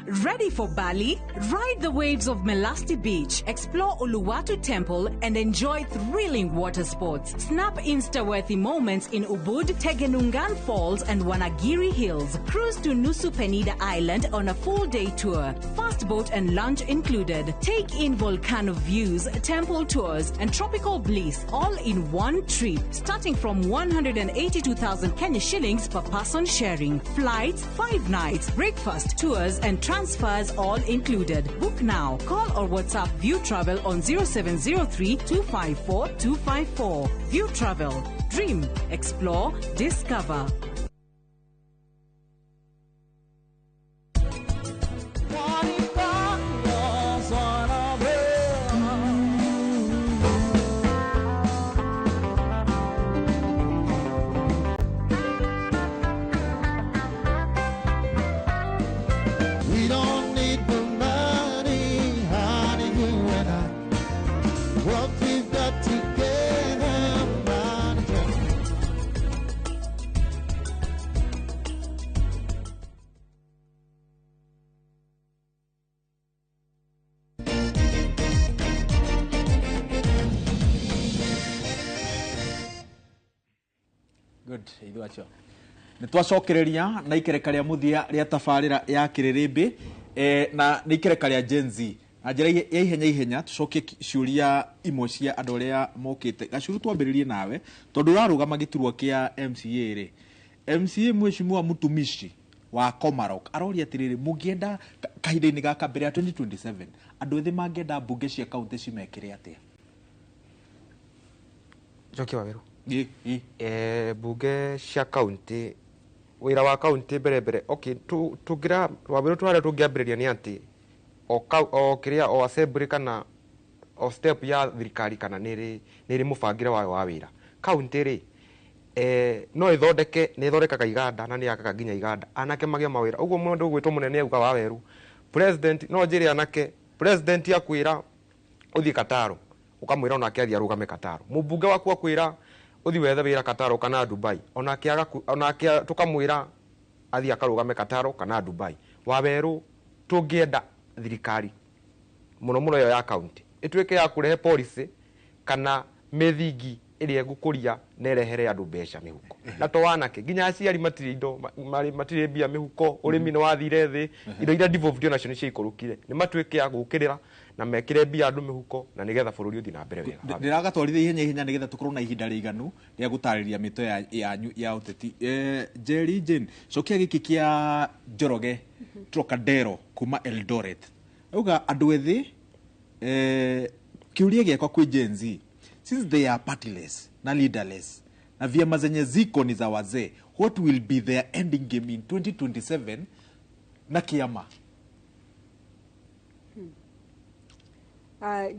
Ready for Bali? Ride the waves of Melasti Beach, explore Uluwatu Temple, and enjoy thrilling water sports. Snap Insta-worthy moments in Ubud, Tegenungan Falls, and Wanagiri Hills. Cruise to Nusa Penida Island on a full-day tour. Fast boat and lunch included. Take in volcano views, temple tours, and tropical bliss all in one trip, starting from 182,000 Kenya shillings per person sharing. Flights, 5 nights, breakfast, tours, and transfers all included. Book now. Call or WhatsApp View Travel on 0703 254 254. View Travel. Dream, explore, discover. We don't need the money, honey, you and I. What we've got together, money. Good, ithuĩ acio nä twacokereria na ikereka rĩa mũthia rĩa tabarĩra ya kĩrĩrĩmbĩ na nĩ ikereka rĩa Gen Z na njĩra ya ihenya ihenya tũcokie ciũria imwe cia andũ arĩa mokĩte. Gacuru, twambĩrĩrie nawe tondũ ũrarũgama gĩturwa kĩa MCA rĩ. MCA Mheshimiwa Mutumishi wa Komarok aroria atĩrĩrĩ, mũngĩenda kahinda-inĩ gaka mbere ya 2027 andũ ethĩ mangĩenda mbunge cia kaunti cimekĩre atĩa? Njoki Waweru. Bunge cia kaunti, wĩra wa kaunti mbere mbere, okay, tũngĩra Waweru twarĩa tũngĩambĩrĩria nĩ atĩ o kĩrĩa o assembly kana o step ya thirikari kana nĩ ĩrĩ mũbangĩre wayo wa wĩra. Kaunti rĩ, no ĩthondeke, nĩ ĩthondekaga iganda na nĩ yakaga nginya iganda, anake magĩe mawĩra. Ũguo mũndũ ũgwĩtwo mũnene auga Waweru, president no njĩre anake, president akwĩra ũthiĩ Kataro, ũkamwĩra onake athiĩ arũgame Kataro. Mũmbunge waku akwĩra ũthiĩ wethe wĩra Kataro kana Dubai, onake tũkamwĩra athiĩ akarũgame Kataro kana Dubai. Waweru tũngĩenda thirikari mũno mũno ĩyo ya kaunti ĩtuĩke ya kũrehe policy kana mĩthingi ĩrĩa ĩgũkũria na ĩrehere andũ mbeca mĩhuko. Na to anake nginya aciari matirĩ indo, matirĩ mbia mĩhuko, ũrĩmi nĩ wathire thĩ, indo iria devolved onacio nĩ ciaikũrũkire. Nĩ matuĩke a gũkĩrĩra na mekĩre mbia andũ mĩhuko na nĩgetha bũrũri ũthiĩ na mbere wega. Ndĩragatwarithia ihenya ihenya nĩgetha tũkorwo na ihinda rĩiganu rĩa gũtarĩria mĩtwe yanyu ya ũteti. Jerry Jane, cokia gĩkĩ kĩa Njoroge Trocadero kuma Eldoret. Auga andũ ethĩ, kĩũria gĩakwa kwĩ Gen Z, since they are partyless na leaderless na vyama zenye ziko ni za wazee, what will be their ending game in 2027 na kiama?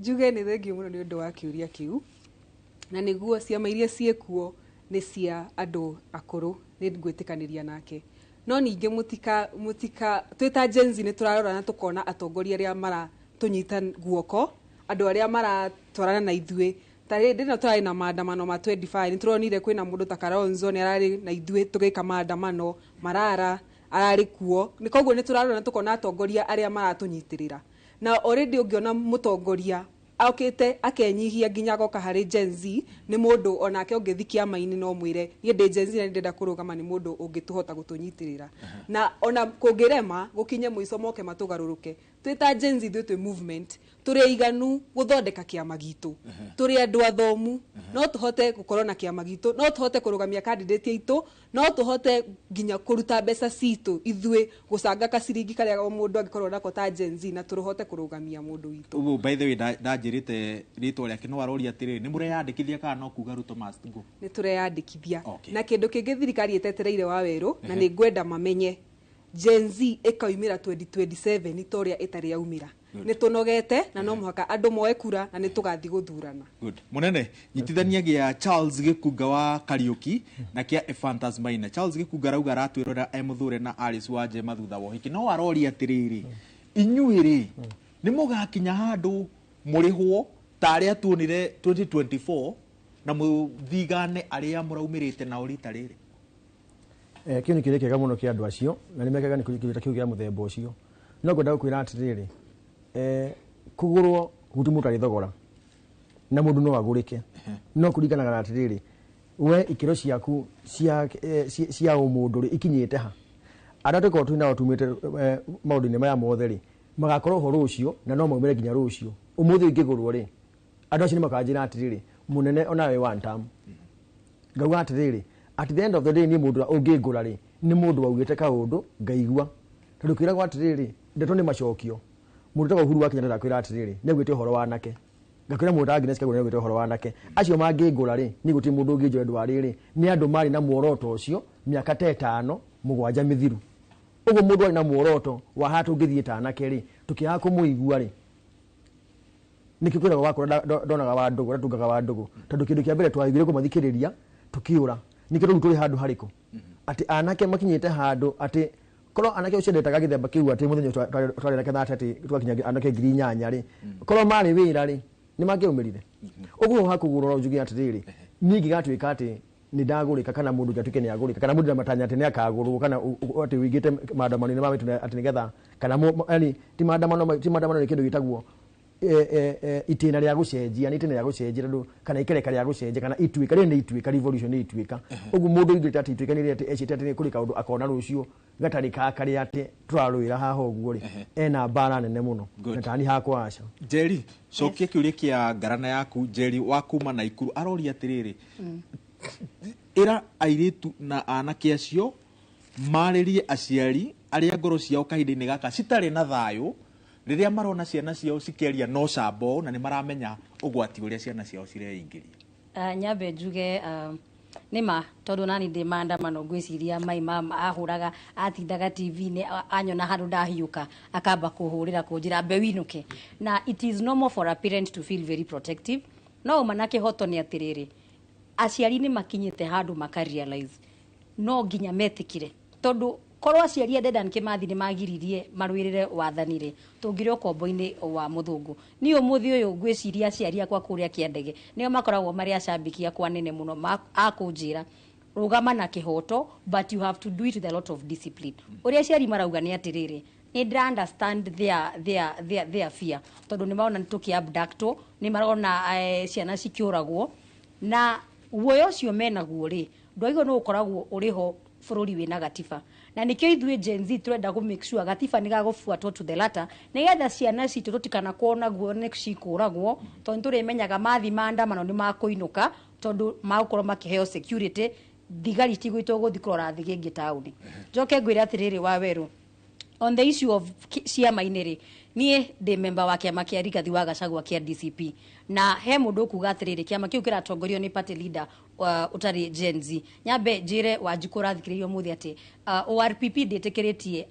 Njuge nĩ thengiũ mũno nĩ ũndũ wa kĩũria kĩu, na nĩguo ciama iria ciĩkuo nĩ cia andũ akũrũ, nĩ ngwĩtĩkanĩria nake. No ningĩ mũtika twĩ ta Gen Z nĩ tũrarora na tũkona atongoria arĩa maratũnyita guoko, andũ arĩa maratwarana na ithuĩ. Ta hĩndĩ ĩno tũrarĩ na maandamano ma 25, nĩ tũronire kwĩna mũndũ ta Kalonzo nĩ ararĩ na ithuĩ tũgĩka maandamano, Marara ararĩ kuo. Nĩ koguo nĩ tũrarora na tũkona atongoria arĩa maratũnyitĩrĩra. Na already ũngĩona mũtongoria okĩte akenyihia nginya agoka harĩ Gen Z, nĩ mũndũ onake ũngĩthiĩ kĩama-inĩ no mwĩre niĩ ndĩ Gen Z na nĩndĩrenda kũrũgama, nĩ mũndũ ũngĩtũhota gũtũnyitĩrĩra. Na ona kũngĩrema gũkinye mũico moke matũgarũrũke. Twĩ ta Gen Z ithuĩ twĩ movement, tũrĩ aiganu gũthondeka kĩama gitũ, tũrĩ andũ athomu, no tũhote gũkorwo na kĩama gitũ, no tũhote kũrũgamia candidate aitũ, no tũhote nginya kũruta mbeca citũ ithuĩ gũcanga kaciringi karĩa o mũndũ angĩkorwo nako ta Gen Z, na tũhote kũrũgamia mũndũ witũ. Ũguo by the way ndanjĩrĩte rĩtwa rĩake no aroria atĩrĩrĩ, nĩ mũreyandĩkithia kana no kuga Ruto must go? Nĩ tũreyandĩkithia. Na kĩndũ kĩngĩ thirikari ĩtetereire Wawerũ, na nĩ ngwenda mamenye Gen Z ĩkaumĩra 2027 ta ũrĩa ĩtarĩ yaumĩra. Nĩ tũnogete na no mũhaka andũ moe kura na nĩ tũgathiĩ gũthurana. Good. Mũnene, nyitithania gĩa Charles Gĩkunga wa Kariũki na kĩa Ephantus Maina. Charles Gĩkunga arauga aratwĩrora e mũthure na Alice wa Njema thutha wa ũhiki. No aroria atĩrĩrĩ, inyuĩ rĩ, nĩ mũgakinya handũ mũrĩhwo ta arĩa tuonire 2024 na mũthigane arĩa mũraumĩrĩte nao rita rĩrĩ? Kĩu nĩ kĩũria kĩega mũno kĩa andũ acio, na nĩ mekaga nĩ kĩũria kĩu kĩa mũthemba ũcio. No ngwenda gũkwĩra atĩrĩrĩ, kũgũrwo guti mũndũ arĩ thogora na mũndũ no agũrĩke, no kũringanaga na atĩrĩrĩ, we ikĩro ciaku cia ũmũndũ rĩ ikinyĩte ha. Arĩa tũkorwo twĩ nao tumĩte maũndũ-inĩ maya mothe rĩ, magakorwo ho rũciũ na no maumĩre nginya rũciũ. Ũmũthĩ ingĩgũrwo rĩ, andũ acio nĩ makanjĩra atĩrĩrĩ, mũnene onawe one term. Ngauga atĩrĩrĩ, at the end of the day, niĩ mũndũ ũrĩa ũngĩngũra rĩ, nĩ mũndũ waugĩte kaũndũ ngaigua, tondũ kwĩragwo atĩrĩrĩ, ndeto nĩ macokio. Mũndũ wĩtagwo Uhuru wa Kenyatta ndakwĩra atĩrĩrĩ, nĩ augĩte ũhoro wa anake. Ngakwĩra mũndũ Agnes Kagũra nĩ augĩte ũhoro wa anake. Acio mangĩngũra rĩ, niĩ gũtirĩ mũndũ ũngĩnjũra ũndũ wa rĩrĩ, nĩ andũ marĩ na muoroto ũcio mĩaka ta 5 7 mĩthiru. Ũguo mũndũ arĩ na muoroto wa haha tũngĩthiĩ ta anake rĩ, tũkĩaga kũmũigua rĩ, nĩkĩo kwĩragwo wakũra ndonaga wa ndũgũ, ndatungaga wa ndũgũ, tondũ kĩndũ kĩa mbere twaiguire kũmathikĩrĩria tũkĩũra. Nĩkĩo rĩu tũrĩ handũ harĩkũ atĩ anake makinyĩte handũ atĩ korwo anake ũcio ndetaga gĩthemba kĩu atĩ mũthenya ũcio twarĩ na kethata atĩ twakinya anake 8,000 rĩ, korwo marĩ wĩra rĩ, nĩ mangĩaumĩrire. Ũguo hakũgũrwo njuge atĩrĩrĩ, niĩ ingĩgatuĩka atĩ nĩ ndagũrĩka, kana mũndũ ũngĩ atuĩke nĩ agũrĩka, kana mũndũ ndamatanya atĩ nĩ akagũrwo, kana atĩ ũingĩte maandamano-inĩ ma wĩtũ atĩ nĩgetha, kana yani ti maandamano, ti maandamano, nĩ kĩndũ gĩtagwo itĩna rĩa gũcenjia, nĩ itĩna rĩa gũcenjia tondũ kana ikereka rĩa gũcenjia, kana ituĩka rĩrĩ nĩ ituĩka, revolution nĩ ituĩka. Ũguo mũndũ augĩte atĩ ituĩka nĩ rĩrĩa atĩ ecĩte atĩ nĩ kũrĩ kaũndũ akona rũciũ gatarĩ ka karĩa atĩ tũrarũĩra haha ũguo rĩ, ena mbara nene mũno. Na tani hakwa aca. Njeri, cokia kĩũria kĩa ngarana yaku. Njeri wa kuma Naikuru aroria atĩrĩrĩ, ĩra airĩtu na anake acio marĩrie aciari arĩa ngoro ciao kahinda-inĩ gaka citarĩ na thayũ rĩrĩa marona ciana ciao cikĩaria no cambo na nĩ maramenya ũgwati ũrĩa ciana ciao cireingĩria. Nyambe njuge nĩma tondũ nani ndĩ maandamano, ngwĩciria mai mama ahũraga atindaga TV-inĩ anyona handũ ndahiũka akamba kũhũrĩra kũnjĩra mbe winũke. Na it is normal for a parent to feel very protective, no ũma na kĩhoto nĩ atĩrĩrĩ, aciari nĩ makinyĩte handũ maka realize no nginya metĩkĩre, tondũ korwo aciari a Dedan Kimathi nĩ magiririe marũĩrĩre wathani rĩ, tũngĩrĩ ũkombo-inĩ wa mũthũngũ. Niĩ ũmũthĩ ũyũ ngwĩciria aciari akwa kũrĩa Kĩandege nĩo makoragwo marĩ acambĩki akwa nene mũno, akũnjĩra rũgama na kĩhoto, but you have to do it with a lot of discipline. Ũrĩa aciari marauga nĩ atĩrĩrĩ, nĩ ndĩra understand their fear, tondũ nĩ marona nĩ tũkĩ abductwo, nĩ marona ciana cikĩũragwo, na guoya ũcio menaguo rĩ, ndwaigua nĩ ũkoragwo ũrĩ ho bũrũri wĩna gatiba. Na nĩkĩo ithuĩ Gen Z tũrenda gũ make sure gatiba nĩ gagũbuatwo to the latter, nĩgetha ciana citũ tũtikanakorwo naguo nĩ cikũragwo, tondũ nĩtũrĩmenyaga mathi maandamano nĩ makũinũka, tondũ magũkorwo makĩheo security, thigari citigũitwo gũthiĩ kũrora thigĩngĩ taũni. Njoke ngwĩre atĩrĩrĩ wa werũ, on the issue of ciama-inĩ rĩ, niĩ ndĩ member wa kĩama kĩa Rigathi wa Gachagua kĩa DCP, na he mũndũ ũkuga atĩrĩrĩ, kĩama kĩu kĩratongorio nĩ party leader ũtarĩ Gen Z. Nyambe njĩre Wanjikũ ũrathikĩrĩria ũmũthĩ atĩ ORPP ndĩtĩkĩrĩtie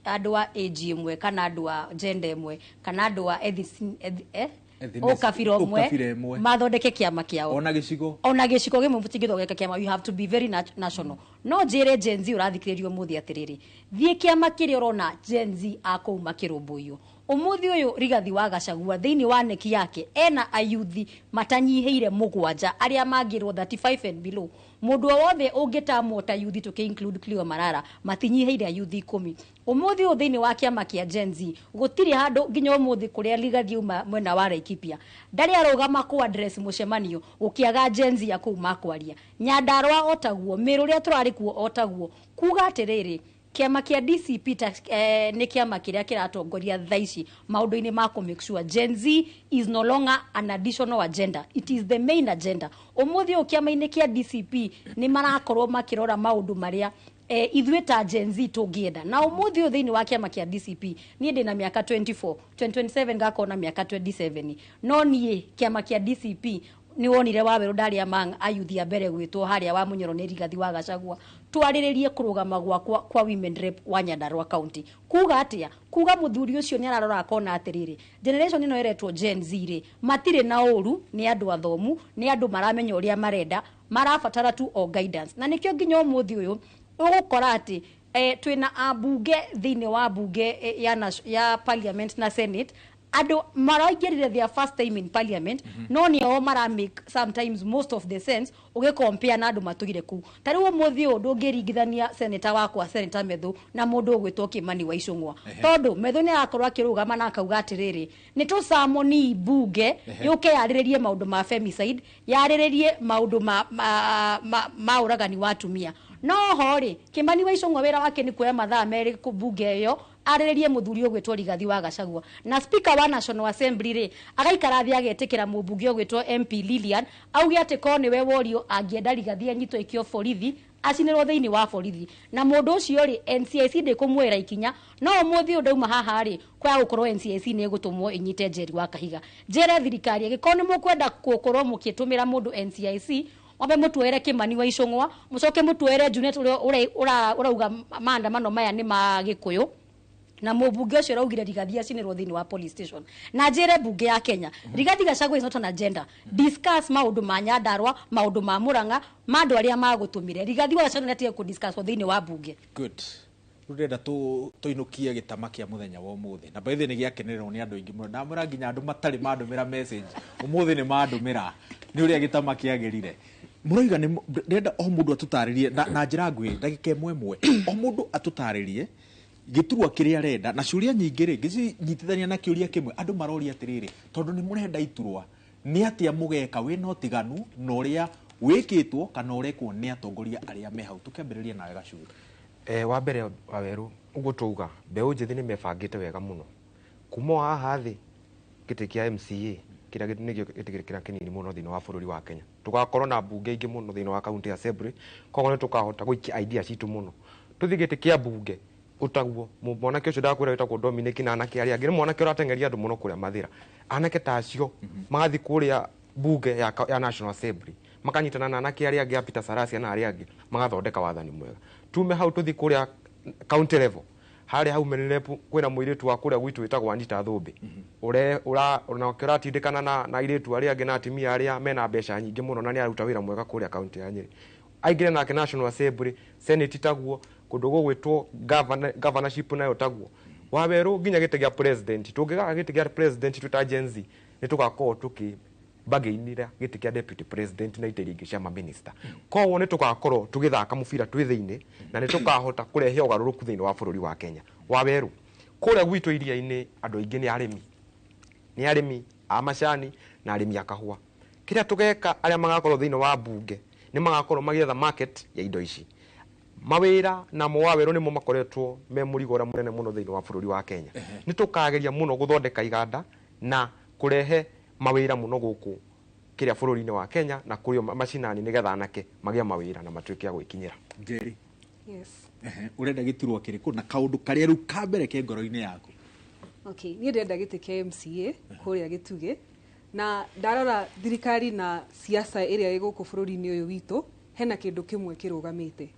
andũ a age ĩmwe kana andũ a gender ĩmwe kana andũ a ũkabira ũmwe Ũkabira ĩmwe. mathondeke kĩama kĩao. Ona gĩcigo. Ona gĩcigo gĩmwe mũtingĩthondeka kĩama, you have to be very national. No njĩre Gen Z ũrathikĩrĩria ũmũthĩ atĩrĩrĩ, thiĩ kĩama kĩrĩa ũrona Gen Z a kũu makĩrũmbũiyo. Ũmũthĩ ũyũ Rigathi wa Gachagua thĩinĩ wa neki yake ena ayuthi matanyihĩire 7 arĩa mangĩrwo 35 and below. Mũndũ o wothe ũngĩtamwo ta yuthi tũkĩ include Cleo Marara matinyihĩire ayuthi 10. Ũmũthĩ ũyũ thĩinĩ wa kĩama kĩa Gen Z gũtirĩ handũ nginya ũmũthĩ kũrĩa Rigathi auma mwena wa Laikipia ndarĩ arũgama kũ address mũcemanio gũkĩaga Gen Z a kũu makwaria. Nyandarua otaguo, Meru ũrĩa tũrarĩ kuo otaguo. Kuga atĩrĩrĩ, kĩama kĩa DCP ta, nĩ kĩama kĩrĩa kĩratongoria thaa ici maũndũ-inĩ ma kũ make sure Gen Z is no longer an additional agenda, it is the main agenda. Ũmũthĩ ũyũ kĩama-inĩ kĩa DCP nĩ marakorwo makĩrora maũndũ marĩa ithuĩ ta Gen Z tũngĩenda. Na ũmũthĩ ũyũ thĩinĩ wa kĩama kĩa DCP niĩ ndĩ na mĩaka 24, 2027 ngakorwo na mĩaka 27, no niĩ kĩama kĩa DCP nĩ wonire Wawerũ ndarĩ among ayuthi a mbere gwĩtwo harĩa wa Munyoro nĩ Rigathi wa Gachagua twarĩrĩrie kũrũgama gwakwa kwa women rep wa Nyandarua County. Kuga atĩa? Kuga mũthuri ũcio nĩ ararora akona atĩrĩrĩ, generation ĩno ĩretwo Gen Z rĩ, matirĩ na ũru, nĩ andũ athomu, nĩ andũ maramenya ũrĩa marenda, marabatara tu o guidance. Na nĩkĩo nginya ũmũthĩ ũyũ ũgũkora atĩ twĩna ambunge thĩinĩ wa bunge ya parliament na senate Andũ maraingĩrire their first time in parliament, no nĩo mara make sometimes most of the sense ũgĩcompare na andũ matũire kũu. Ta rĩu ũmũthĩ ũyũ ndũngĩringithania senator wakwa, Senator Methu, na mũndũ ũgwĩtwo Kimani wa Ichung'wa, tondũ Methu nĩ arakorwo akĩrũgama na akauga atĩrĩrĩ, nĩ tũcamoni mbunge yũke yarĩrĩrie maũndũ ma femicide, yarĩrĩrie maũndũ ma ũragani wa atumia. No ho rĩ, Kimani wa Ichung'wa wĩra wake nĩ kuoya mathaa 2 kũ mbunge ĩyo arĩrĩrie mũthuri ũgwĩtwo Rigathi wa Gachagua. Na speaker wa National Assembly rĩ, agaikara thĩ agetĩkĩra mũmbunge ũgwĩtwo MP Lilian auge atĩ korwo nĩwe worio angĩenda Rigathi anyitwo aikio borithi, acinĩrwo thĩinĩ wa borithi, na mũndũ ũcio rĩ, NCIC ndĩkũmuoera ikinya. No ũmũthĩ ũyũ ndauma haha rĩ, kwaya gũkorwo NCIC nĩ ĩgũtũmwo ĩnyite Njeri wa Kahiga. Njĩre thirikari, angĩkorwo nĩ mũkwenda gũkorwo mũkĩtũmĩra mũndũ NCIC, mwambe mũtuoere Kimani wa Ichung'wa, mũcoke mũtuoere Junet ũrĩa ũrauga maandamano maya nĩ ma Gĩkũyũ, na mũmbunge ũcio ũraugire Rigathi acinĩrwo thĩinĩ wa police station. Na njĩre mbunge ya Kenya, Rigathi Gachagua is not an agenda. Discuss maũndũ ma Nyandarua, maũndũ ma Murang'a, ma andũ arĩa magũtũmire. Rigathi wa Gachagua nĩatige kũdiscuss thĩinĩ wa mbunge. Good. Rĩu ndĩrenda tũinũkie gĩtama kĩa mũthenya wa ũmũthĩ, na by the way nĩ gĩakenererwo nĩ andũ aingĩ mũno. Ndamwĩra nginya andũ matarĩ mandũmĩra message ũmũthĩ nĩ mandũmĩra nĩ ũrĩa gĩtama kĩagĩrire. Mũroiga nĩ ndĩrenda o mũndũ atũtarĩrie na njĩra nguhĩ, ndagĩka ĩmwe ĩmwe, o mũndũ atũtarĩrie gĩturwa kĩrĩa arenda. Na ciũria nyingĩ rĩ, ngĩcinyitithania na kĩũria kĩmwe, andũ maroria atĩrĩrĩ, tondũ nĩ mũrenda iturwa, nĩ atĩa mũgeka wĩna ũtiganu na ũrĩa wĩkĩtwo kana ũrekwo nĩ atongoria arĩa me hau? Tũkĩambĩrĩria nawe, Gacuri. Wa mbere, Wawerũ, ũguo twauga, mbeũ njĩthĩ nĩ mebangĩte wega mũno. Kuma o haha thĩ gĩtĩ kĩa MCA kĩrĩa nĩkĩo gĩtĩ kĩrĩa kĩnini mũno thĩinĩ wa bũrũri wa Kenya, tũgakorwo na mbunge ingĩ mũno thĩinĩ wa county assembly, koguo nĩ tũkahota gũikia idea citũ mũno. Tũthiĩ gĩtĩ kĩa mbunge ũtaguo mwanake ũcio ndakwĩra wĩtagwo Dominic na anake arĩa angĩ, nĩ mwanake ũrateng'eria andũ mũno kũrĩa Mathĩra. Anake ta acio magathiĩ kũrĩa mbunge ya National Assembly, makanyitana na anake arĩa angĩ a Peter Salasya na arĩa angĩ, magathondeka wathani mwega. Tume hau tũthiĩ kũrĩa county level, harĩa hau Menilep kwĩna mũirĩtu wa kũrĩa gwitũ wĩtagwo Anita Thũmbĩ, onake ũratindĩkana na airĩtu arĩa angĩ na atumia arĩa mena mbeca nyingĩ mũno, na nĩ aruta wĩra mwega kũrĩa county ya Nyĩrĩ. Aingĩre nake National Assembly, Senate taguo, kũndũ gũgwĩtwo governorship nayo taguo. Wawerũ, nginya gĩtĩ gĩa president, tũngĩgaga gĩtĩ gĩa president twĩ ta Gen Z, nĩ tũgakorwo tũkĩ bargainĩra gĩtĩ kĩa deputy president na itĩ ingĩ cia maminista. Koguo nĩ tũgakorwo tũgĩthaka mũbira twĩ thĩinĩ, na nĩ tũkahota kũrehe ũgarũrũku thĩinĩ wa bũrũri wa Kenya. Wawerũ, kũrĩa gwitũ iria-inĩ andũ aingĩ nĩ arĩmi, nĩ arĩmi a macani na arĩmi a kahũa. Kĩrĩa tũgeka, arĩa magakorwo thĩinĩ wa mbunge nĩ magakorwo magĩetha market ya indo ici. Mawĩra namo, Wawerũ, nĩmo makoretwo me mũrigo ũrĩa mũnene mũno thĩinĩ wa bũrũri wa Kenya. Nĩ tũkageria mũno gũthondeka iganda na kũrehe mawĩra mũno gũkũ kĩrĩa bũrũri-inĩ wa Kenya na kũrĩ macinani, nĩgetha anake magĩe mawĩra na matuĩke a gwĩkinyĩra. Njeri. Yes. Ũrenda gĩturwa kĩrĩkũ na kaũndũ karĩa rĩu ka mbere ke ngoro-inĩ yaku? Okay, niĩ ndĩrenda gĩtĩ kĩa MCA kũrĩa Gĩtugĩ, na ndarora thirikari na siasa ĩrĩa ĩ gũkũ bũrũri-inĩ ũyũ witũ, hena kĩndũ kĩmwe kĩrũgamĩte.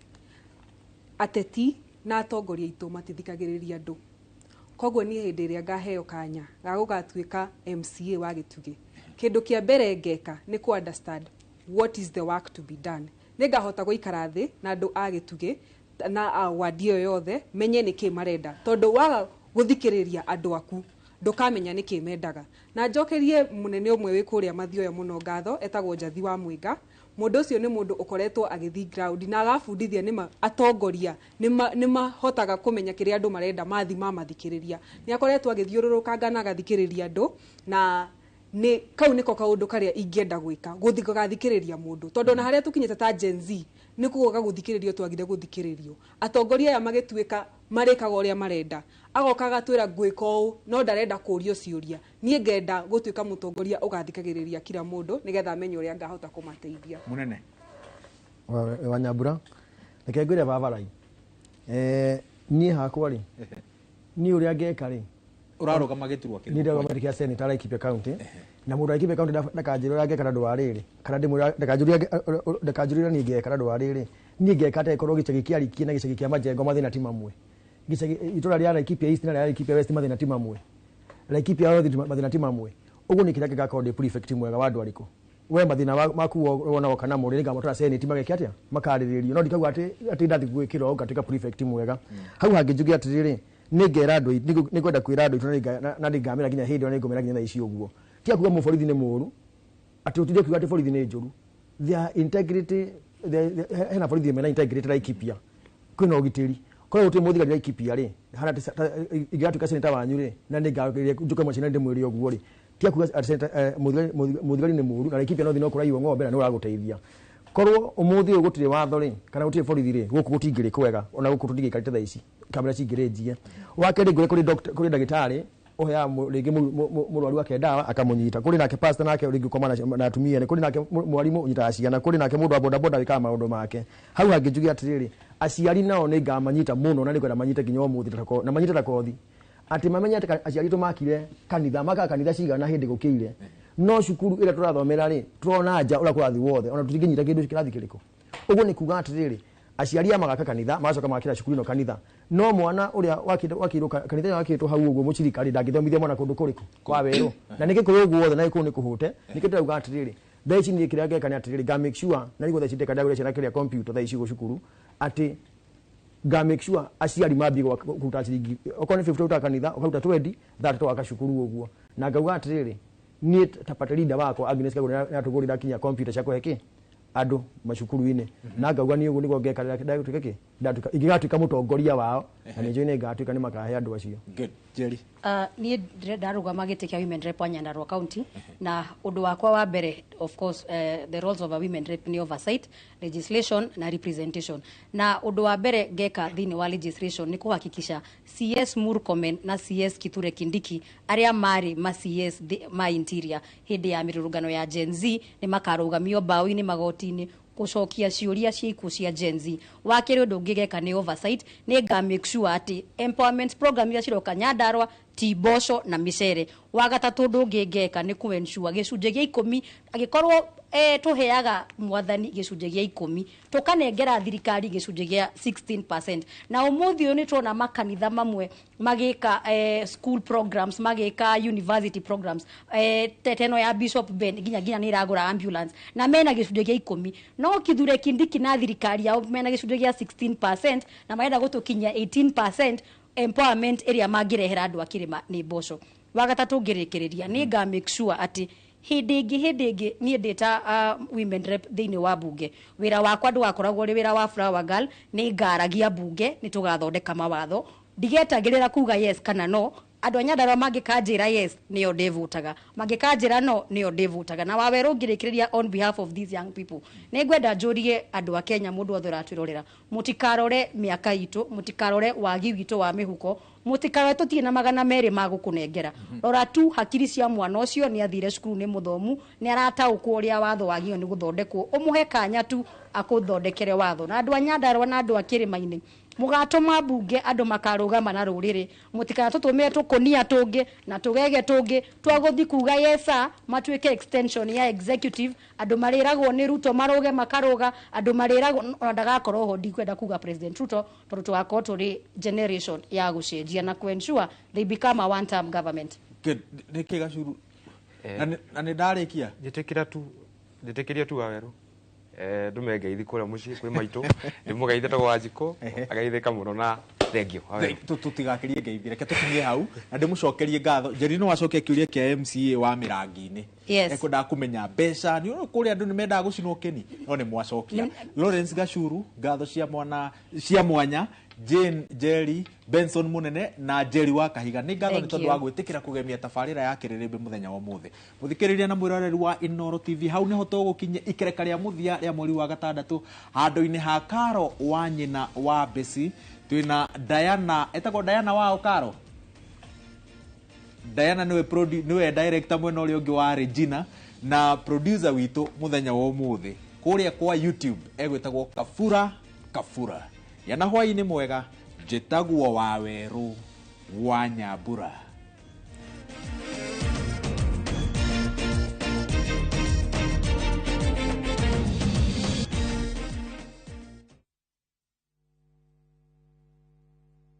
Ateti na atongoria aitũ matithikagĩrĩria andũ. Koguo niĩ hĩndĩ ĩrĩa ngaheo kanya ga gũgatuĩka MCA wa Gĩtugĩ, kĩndũ kĩa mbere ngeka nĩ kũ understand what is the work to be done. Nĩ ngahota gũikara thĩ na andũ a Gĩtugĩ na a wadi ĩyo yothe, menye nĩkĩ marenda, tondũ waga gũthikĩrĩria andũ aku ndũkamenya nĩkĩ mendaga. Na njokerie mũnene ũmwe wĩ kũrĩa Mathioya mũno ngatho, etagwo Njathi wa Mwĩnga. Mũndũ ũcio nĩ mũndũ ũkoretwo agĩthiĩ ground na agabundithia nĩma atongoria nĩ mahotaga kũmenya kĩrĩa andũ marenda mathi mamathikĩrĩria. Nĩ akoretwo agĩthiũrũrũkanga na agathikĩrĩria andũ, na nĩ kau nĩko kaũndũ karĩa ingĩenda gwĩka, gũthiĩ gũgathikĩrĩria mũndũ, tondũ ona harĩa tũkinyĩte ta Gen Z nĩ kuoga gũthikĩrĩrio twagire gũthikĩrĩrio. Atongoria aya magĩtuĩka marĩkaga ũrĩa marenda, agoka agatwĩra ngwĩka ũũ, no ndarenda kũrio ciũria. Niĩ ngenda gũtuĩka mũtongoria ũgathikagĩrĩria kila mũndũ, nĩgetha amenye ũrĩa ngahota kũmateithia. Mũnene. Wanyambura, reke ngwĩre babarai, niĩ hakwa rĩ, niĩ ũrĩa ngeka rĩ, Ũrarũgama gĩturwa kĩrĩkũ? Niĩ ndĩrarũgama gĩtĩ kĩa senator Laikipia County, na mũndũ wa Laikipia County ndakanjĩra ũrĩa ngeka na ũndũ wa rĩrĩ, kana ndĩmwĩra ndakanjũria ũrĩa niĩ ngeka na ũndũ wa rĩrĩ. Niĩ ngeka atĩa ĩkorwo gĩcagi kĩa Rikie na gĩcagi kĩa Majengo mathĩna ti mamwe, gĩcagi itũra rĩa Laikipia East na rĩa Laikipia West mathĩna ti mamwe, Laikipia North mathĩna ti mamwe. Ũguo nĩ kĩrĩa ngĩgakorwo ndĩ prefect mwega wa andũ arĩkũ. We mathĩna maku wona woka namo rĩ, nĩngamatwara senate mageke atĩa, makarĩrĩrio, no ndikauga atĩ ndathi gwĩkĩra ũũ ngatuĩka prefect mwega. Hau hangĩ njuge atĩrĩrĩ, Nĩ ngera andũ, nĩ kwenda kwĩra andũ aitũ na nĩngamĩra nginya hĩndĩ ĩyo, na nĩngũmĩra nginya thaa ici ũguo. Tiga kuga mũborithi nĩ mũũru, atĩ ũtinde kuga atĩ borithi nĩ njũru. Their integrity, hena borithi mena integrity Laikipia, kwĩna ũgitĩri. Korwo gũtirĩ mũthigari Laikipia rĩ, hana ingĩgatuĩka senator wanyu rĩ, na nĩngagĩrĩria njuke mũciĩ na ndĩmwĩre ũguo rĩ, tiga kuga atĩ senator, mũthigari nĩ mũũru na Laikipia no thiĩ no kũraiywo ng'ombe na nĩ ũragũteithia. Korwo ũmũthĩ ũyũ gũtirĩ watho rĩ, kana gũtirĩ borithi rĩ, gũkũ gũtingĩrĩ kwega, ona gũkũ tũtingĩikarĩte thaa ici, kamera cingĩrĩ njie. Wa kerĩ, ngũre kũrĩ doctor, kũrĩ ndagĩtarĩ ũheaga rĩngĩ mũrwaru wake ndawa akamũnyita. Kũrĩ nake pastor nake rĩngĩ ũkoma na atumia, kũrĩ nake mwarimũ ũnyitaga ciana, kũrĩ nake mũndũ wa bodaboda wĩkaga maũndũ make. Hau hangĩ njuge atĩrĩrĩ, aciari nao nĩ ngamanyita mũno na nĩngwenda manyite nginya ũmũthĩ, na manyite ta kothi, atĩ mamenye atĩ aciari aitũ makire kanitha, makaga kanitha cigana hĩndĩ gũkĩire, no cukuru ĩrĩa tũrathomera rĩ, tũrona nja ũrĩa kũrathiĩ wothe, ona tũtingĩnyita kĩndũ kĩrathi kĩrĩkũ. Ũguo nĩ kuga atĩrĩrĩ, aciari aya magaka kanitha, magacoka magakĩra cukuru ĩno kanitha, no mwana ũrĩa wakĩirwo kanitha ĩyo yakĩtwo hau ũguo mũcirika rĩ, ndangĩthomithia mwana kũndũ kũrĩkũ kwa werũ, na nĩ gĩkũyũ ũguo wothe, na gĩkũyũ nĩ kũhũte. Nĩkĩo ndĩrauga atĩrĩrĩ, thaa ici niĩ kĩrĩa ngeka nĩ atĩrĩrĩ, nga make sure na nĩguo thaa ici ndeka ndagũrĩra ciana kĩrĩa computer thaa ici gũ cukuru, atĩ nga make sure aciari mambie kũruta ciringi, okorwo nĩ 50 ũrutaga kanitha, ũkaruta 20, 30 tũgaka cukuru ũguo. Na ngauga atĩrĩrĩ, niĩ ta party leader wakwa Agnes Kagure nĩatũgũrĩra kinya computer cia kũhe kĩ andũ macukuru-inĩ, na ngauga niĩ ũguo nĩguo ngeka rĩrĩa ndatuĩka kĩ, ndatuĩka, ingĩgatuĩka mũtongoria wao, na nĩ njũĩ nĩ ngatuĩka nĩ makahe andũ acio. Good. Jerry. Niĩ ndarũgama gĩtĩ kĩa women rep wa Nyandarua County, na ũndũ wakwa wa mbere, of course, the roles of a women rep nĩ oversight, legislation na representation. Na ũndũ wa mbere ngeka thĩinĩ wa legislation nĩ kũhakikisha CS Murkomen na CS Kithure Kindiki arĩa marĩ ma CS ma interior hĩndĩ ya mĩrũrũngano ya Gen Z nĩ makarũgamio mbaũ-inĩ magoti-inĩ gũcokia ciũria cia ikuũ cia Gen Z. Wa kerĩ ũndũ ũngĩ ngeka nĩ oversight, nĩ nga make sure atĩ empowerment program iria ciroka Nyandarua ti mboco na mĩcere. Wa gatatũ ũndũ ũngĩ ngeka nĩ kũ ensure gĩcunjĩ gĩa 10, angĩkorwo tũheaga mwathani gĩcunjĩ gĩa 10, tũkanengera thirikari gĩcunjĩ gĩa 16%. Na ũmũthĩ ũyũ nĩ tuona makanitha mamwe magĩka school programs, magĩka university programs, teteno ya Bishop Ben nginya nĩ ĩragũra ambulance na mena gĩcunjĩ gĩa 10, no Kithure Kindiki na thirikari yao mena gĩcunjĩ gĩa 16% na marenda gũtũkinyia 18% empowerment ĩrĩa mangĩrehera andũ a kĩrĩma nĩ mboco. Wa gatatũ ngĩrĩkĩrĩria, nĩ nga make sure atĩ hĩndĩ ĩngĩ niĩ ndĩ ta women rep thĩinĩ wa bunge, wĩra wakwa ndũgakoragwo ũrĩ wĩra wa flower girl, nĩ ngaragia bunge, nĩ tũgathondeka mawatho, ndigetagĩrĩra kuga yes kana no. Andũ a Nyandarua mangĩkanjĩra yes nĩyo ndĩvutaga, mangĩkanjĩra no nĩyo ndĩvutaga. Na Wawerũ ngĩrĩkĩrĩria on behalf of these young people, nĩ ngwenda njũrie andũ a Kenya, mũndũ wothe ũratwĩrorera, mũtikarore mĩaka itũ, mũtikarore wagi witũ wa mĩhuko, mũtikarore tũtirĩ na 200 ma gũkũnengera. Rora tu hakiri cia mwana ũcio, nĩ athire cukuru, nĩ mũthomu, nĩ arataũkwo ũrĩa watho wagĩrĩirwo nĩ gũthondekwo, ũmũhe kanya tu akũthondekere watho. Na andũ a Nyandarua na andũ a kĩrĩma-inĩ, mũgatũma mbunge andũ makarũgama na rũrĩrĩ, mũtikanatũtũmĩre tũkũnia tũngĩ na tũgege tũngĩ twagũthiĩ kuga yesa, matuĩke extension ya executive. Andũ marĩragwo nĩ Ruto marũge makarũga, andũ marĩragwo ona ndagakorwo ho, ndikwenda kuga President Ruto, tondũ tũgakorwo tũrĩ generation ya gũcenjia na ku-ensure they become a one term government. Good. Nĩkĩ Gacuru? Na nĩ ndarĩkia? Njĩtĩkĩria tu Wawerũ. Ndume ngeithi kũrĩa mũciĩ kwĩ maitũ, ndĩmũgeithie tagwo Wanjikũ, ageithĩka mũno na thengio. Tũtigakĩrie ngeithi, reke tũkinyie hau na ndĩmũcokerie ngatho. Njeri, no wacokia kĩũria kĩa MCA wa Mĩrangi-inĩ. Yes. Ekwendaga kũmenya mbeca, nĩ ũrĩ kũrĩa andũ nĩ mendaga gũcinwo kĩni, no nĩ mwacokia. Lawrence Gacuru, ngatho cia mwana, cia mwanya, Jane Jerry, Benson Munene na Jerry wa Kahiga. Nĩ ngatho nĩ Thank tondũ you. wa gwĩtĩkĩra kũgemia tabarĩra ya Kĩrĩrĩmbĩ mũthenya wa ũmũthĩ. Mũthikĩrĩria na mwĩroreri wa Inooro TV, hau nĩho tũgũkinyia ikereka rĩa mũthia rĩa mweri wa gatandatũ handũ-inĩ ha Karo wa nyina wa Besi. Twĩna Diana, etagwo Diana wao Karo? Diana niwe niwe director mwena ũrĩa ũngĩ wa Regina na producer witũ mũthenya wa ũmũthĩ kũrĩa kwa YouTube egwĩtagwo Kabura Kabura. Yana hwaĩ-inĩ mwega, njĩtagwo Wawerũ wa Nyambura.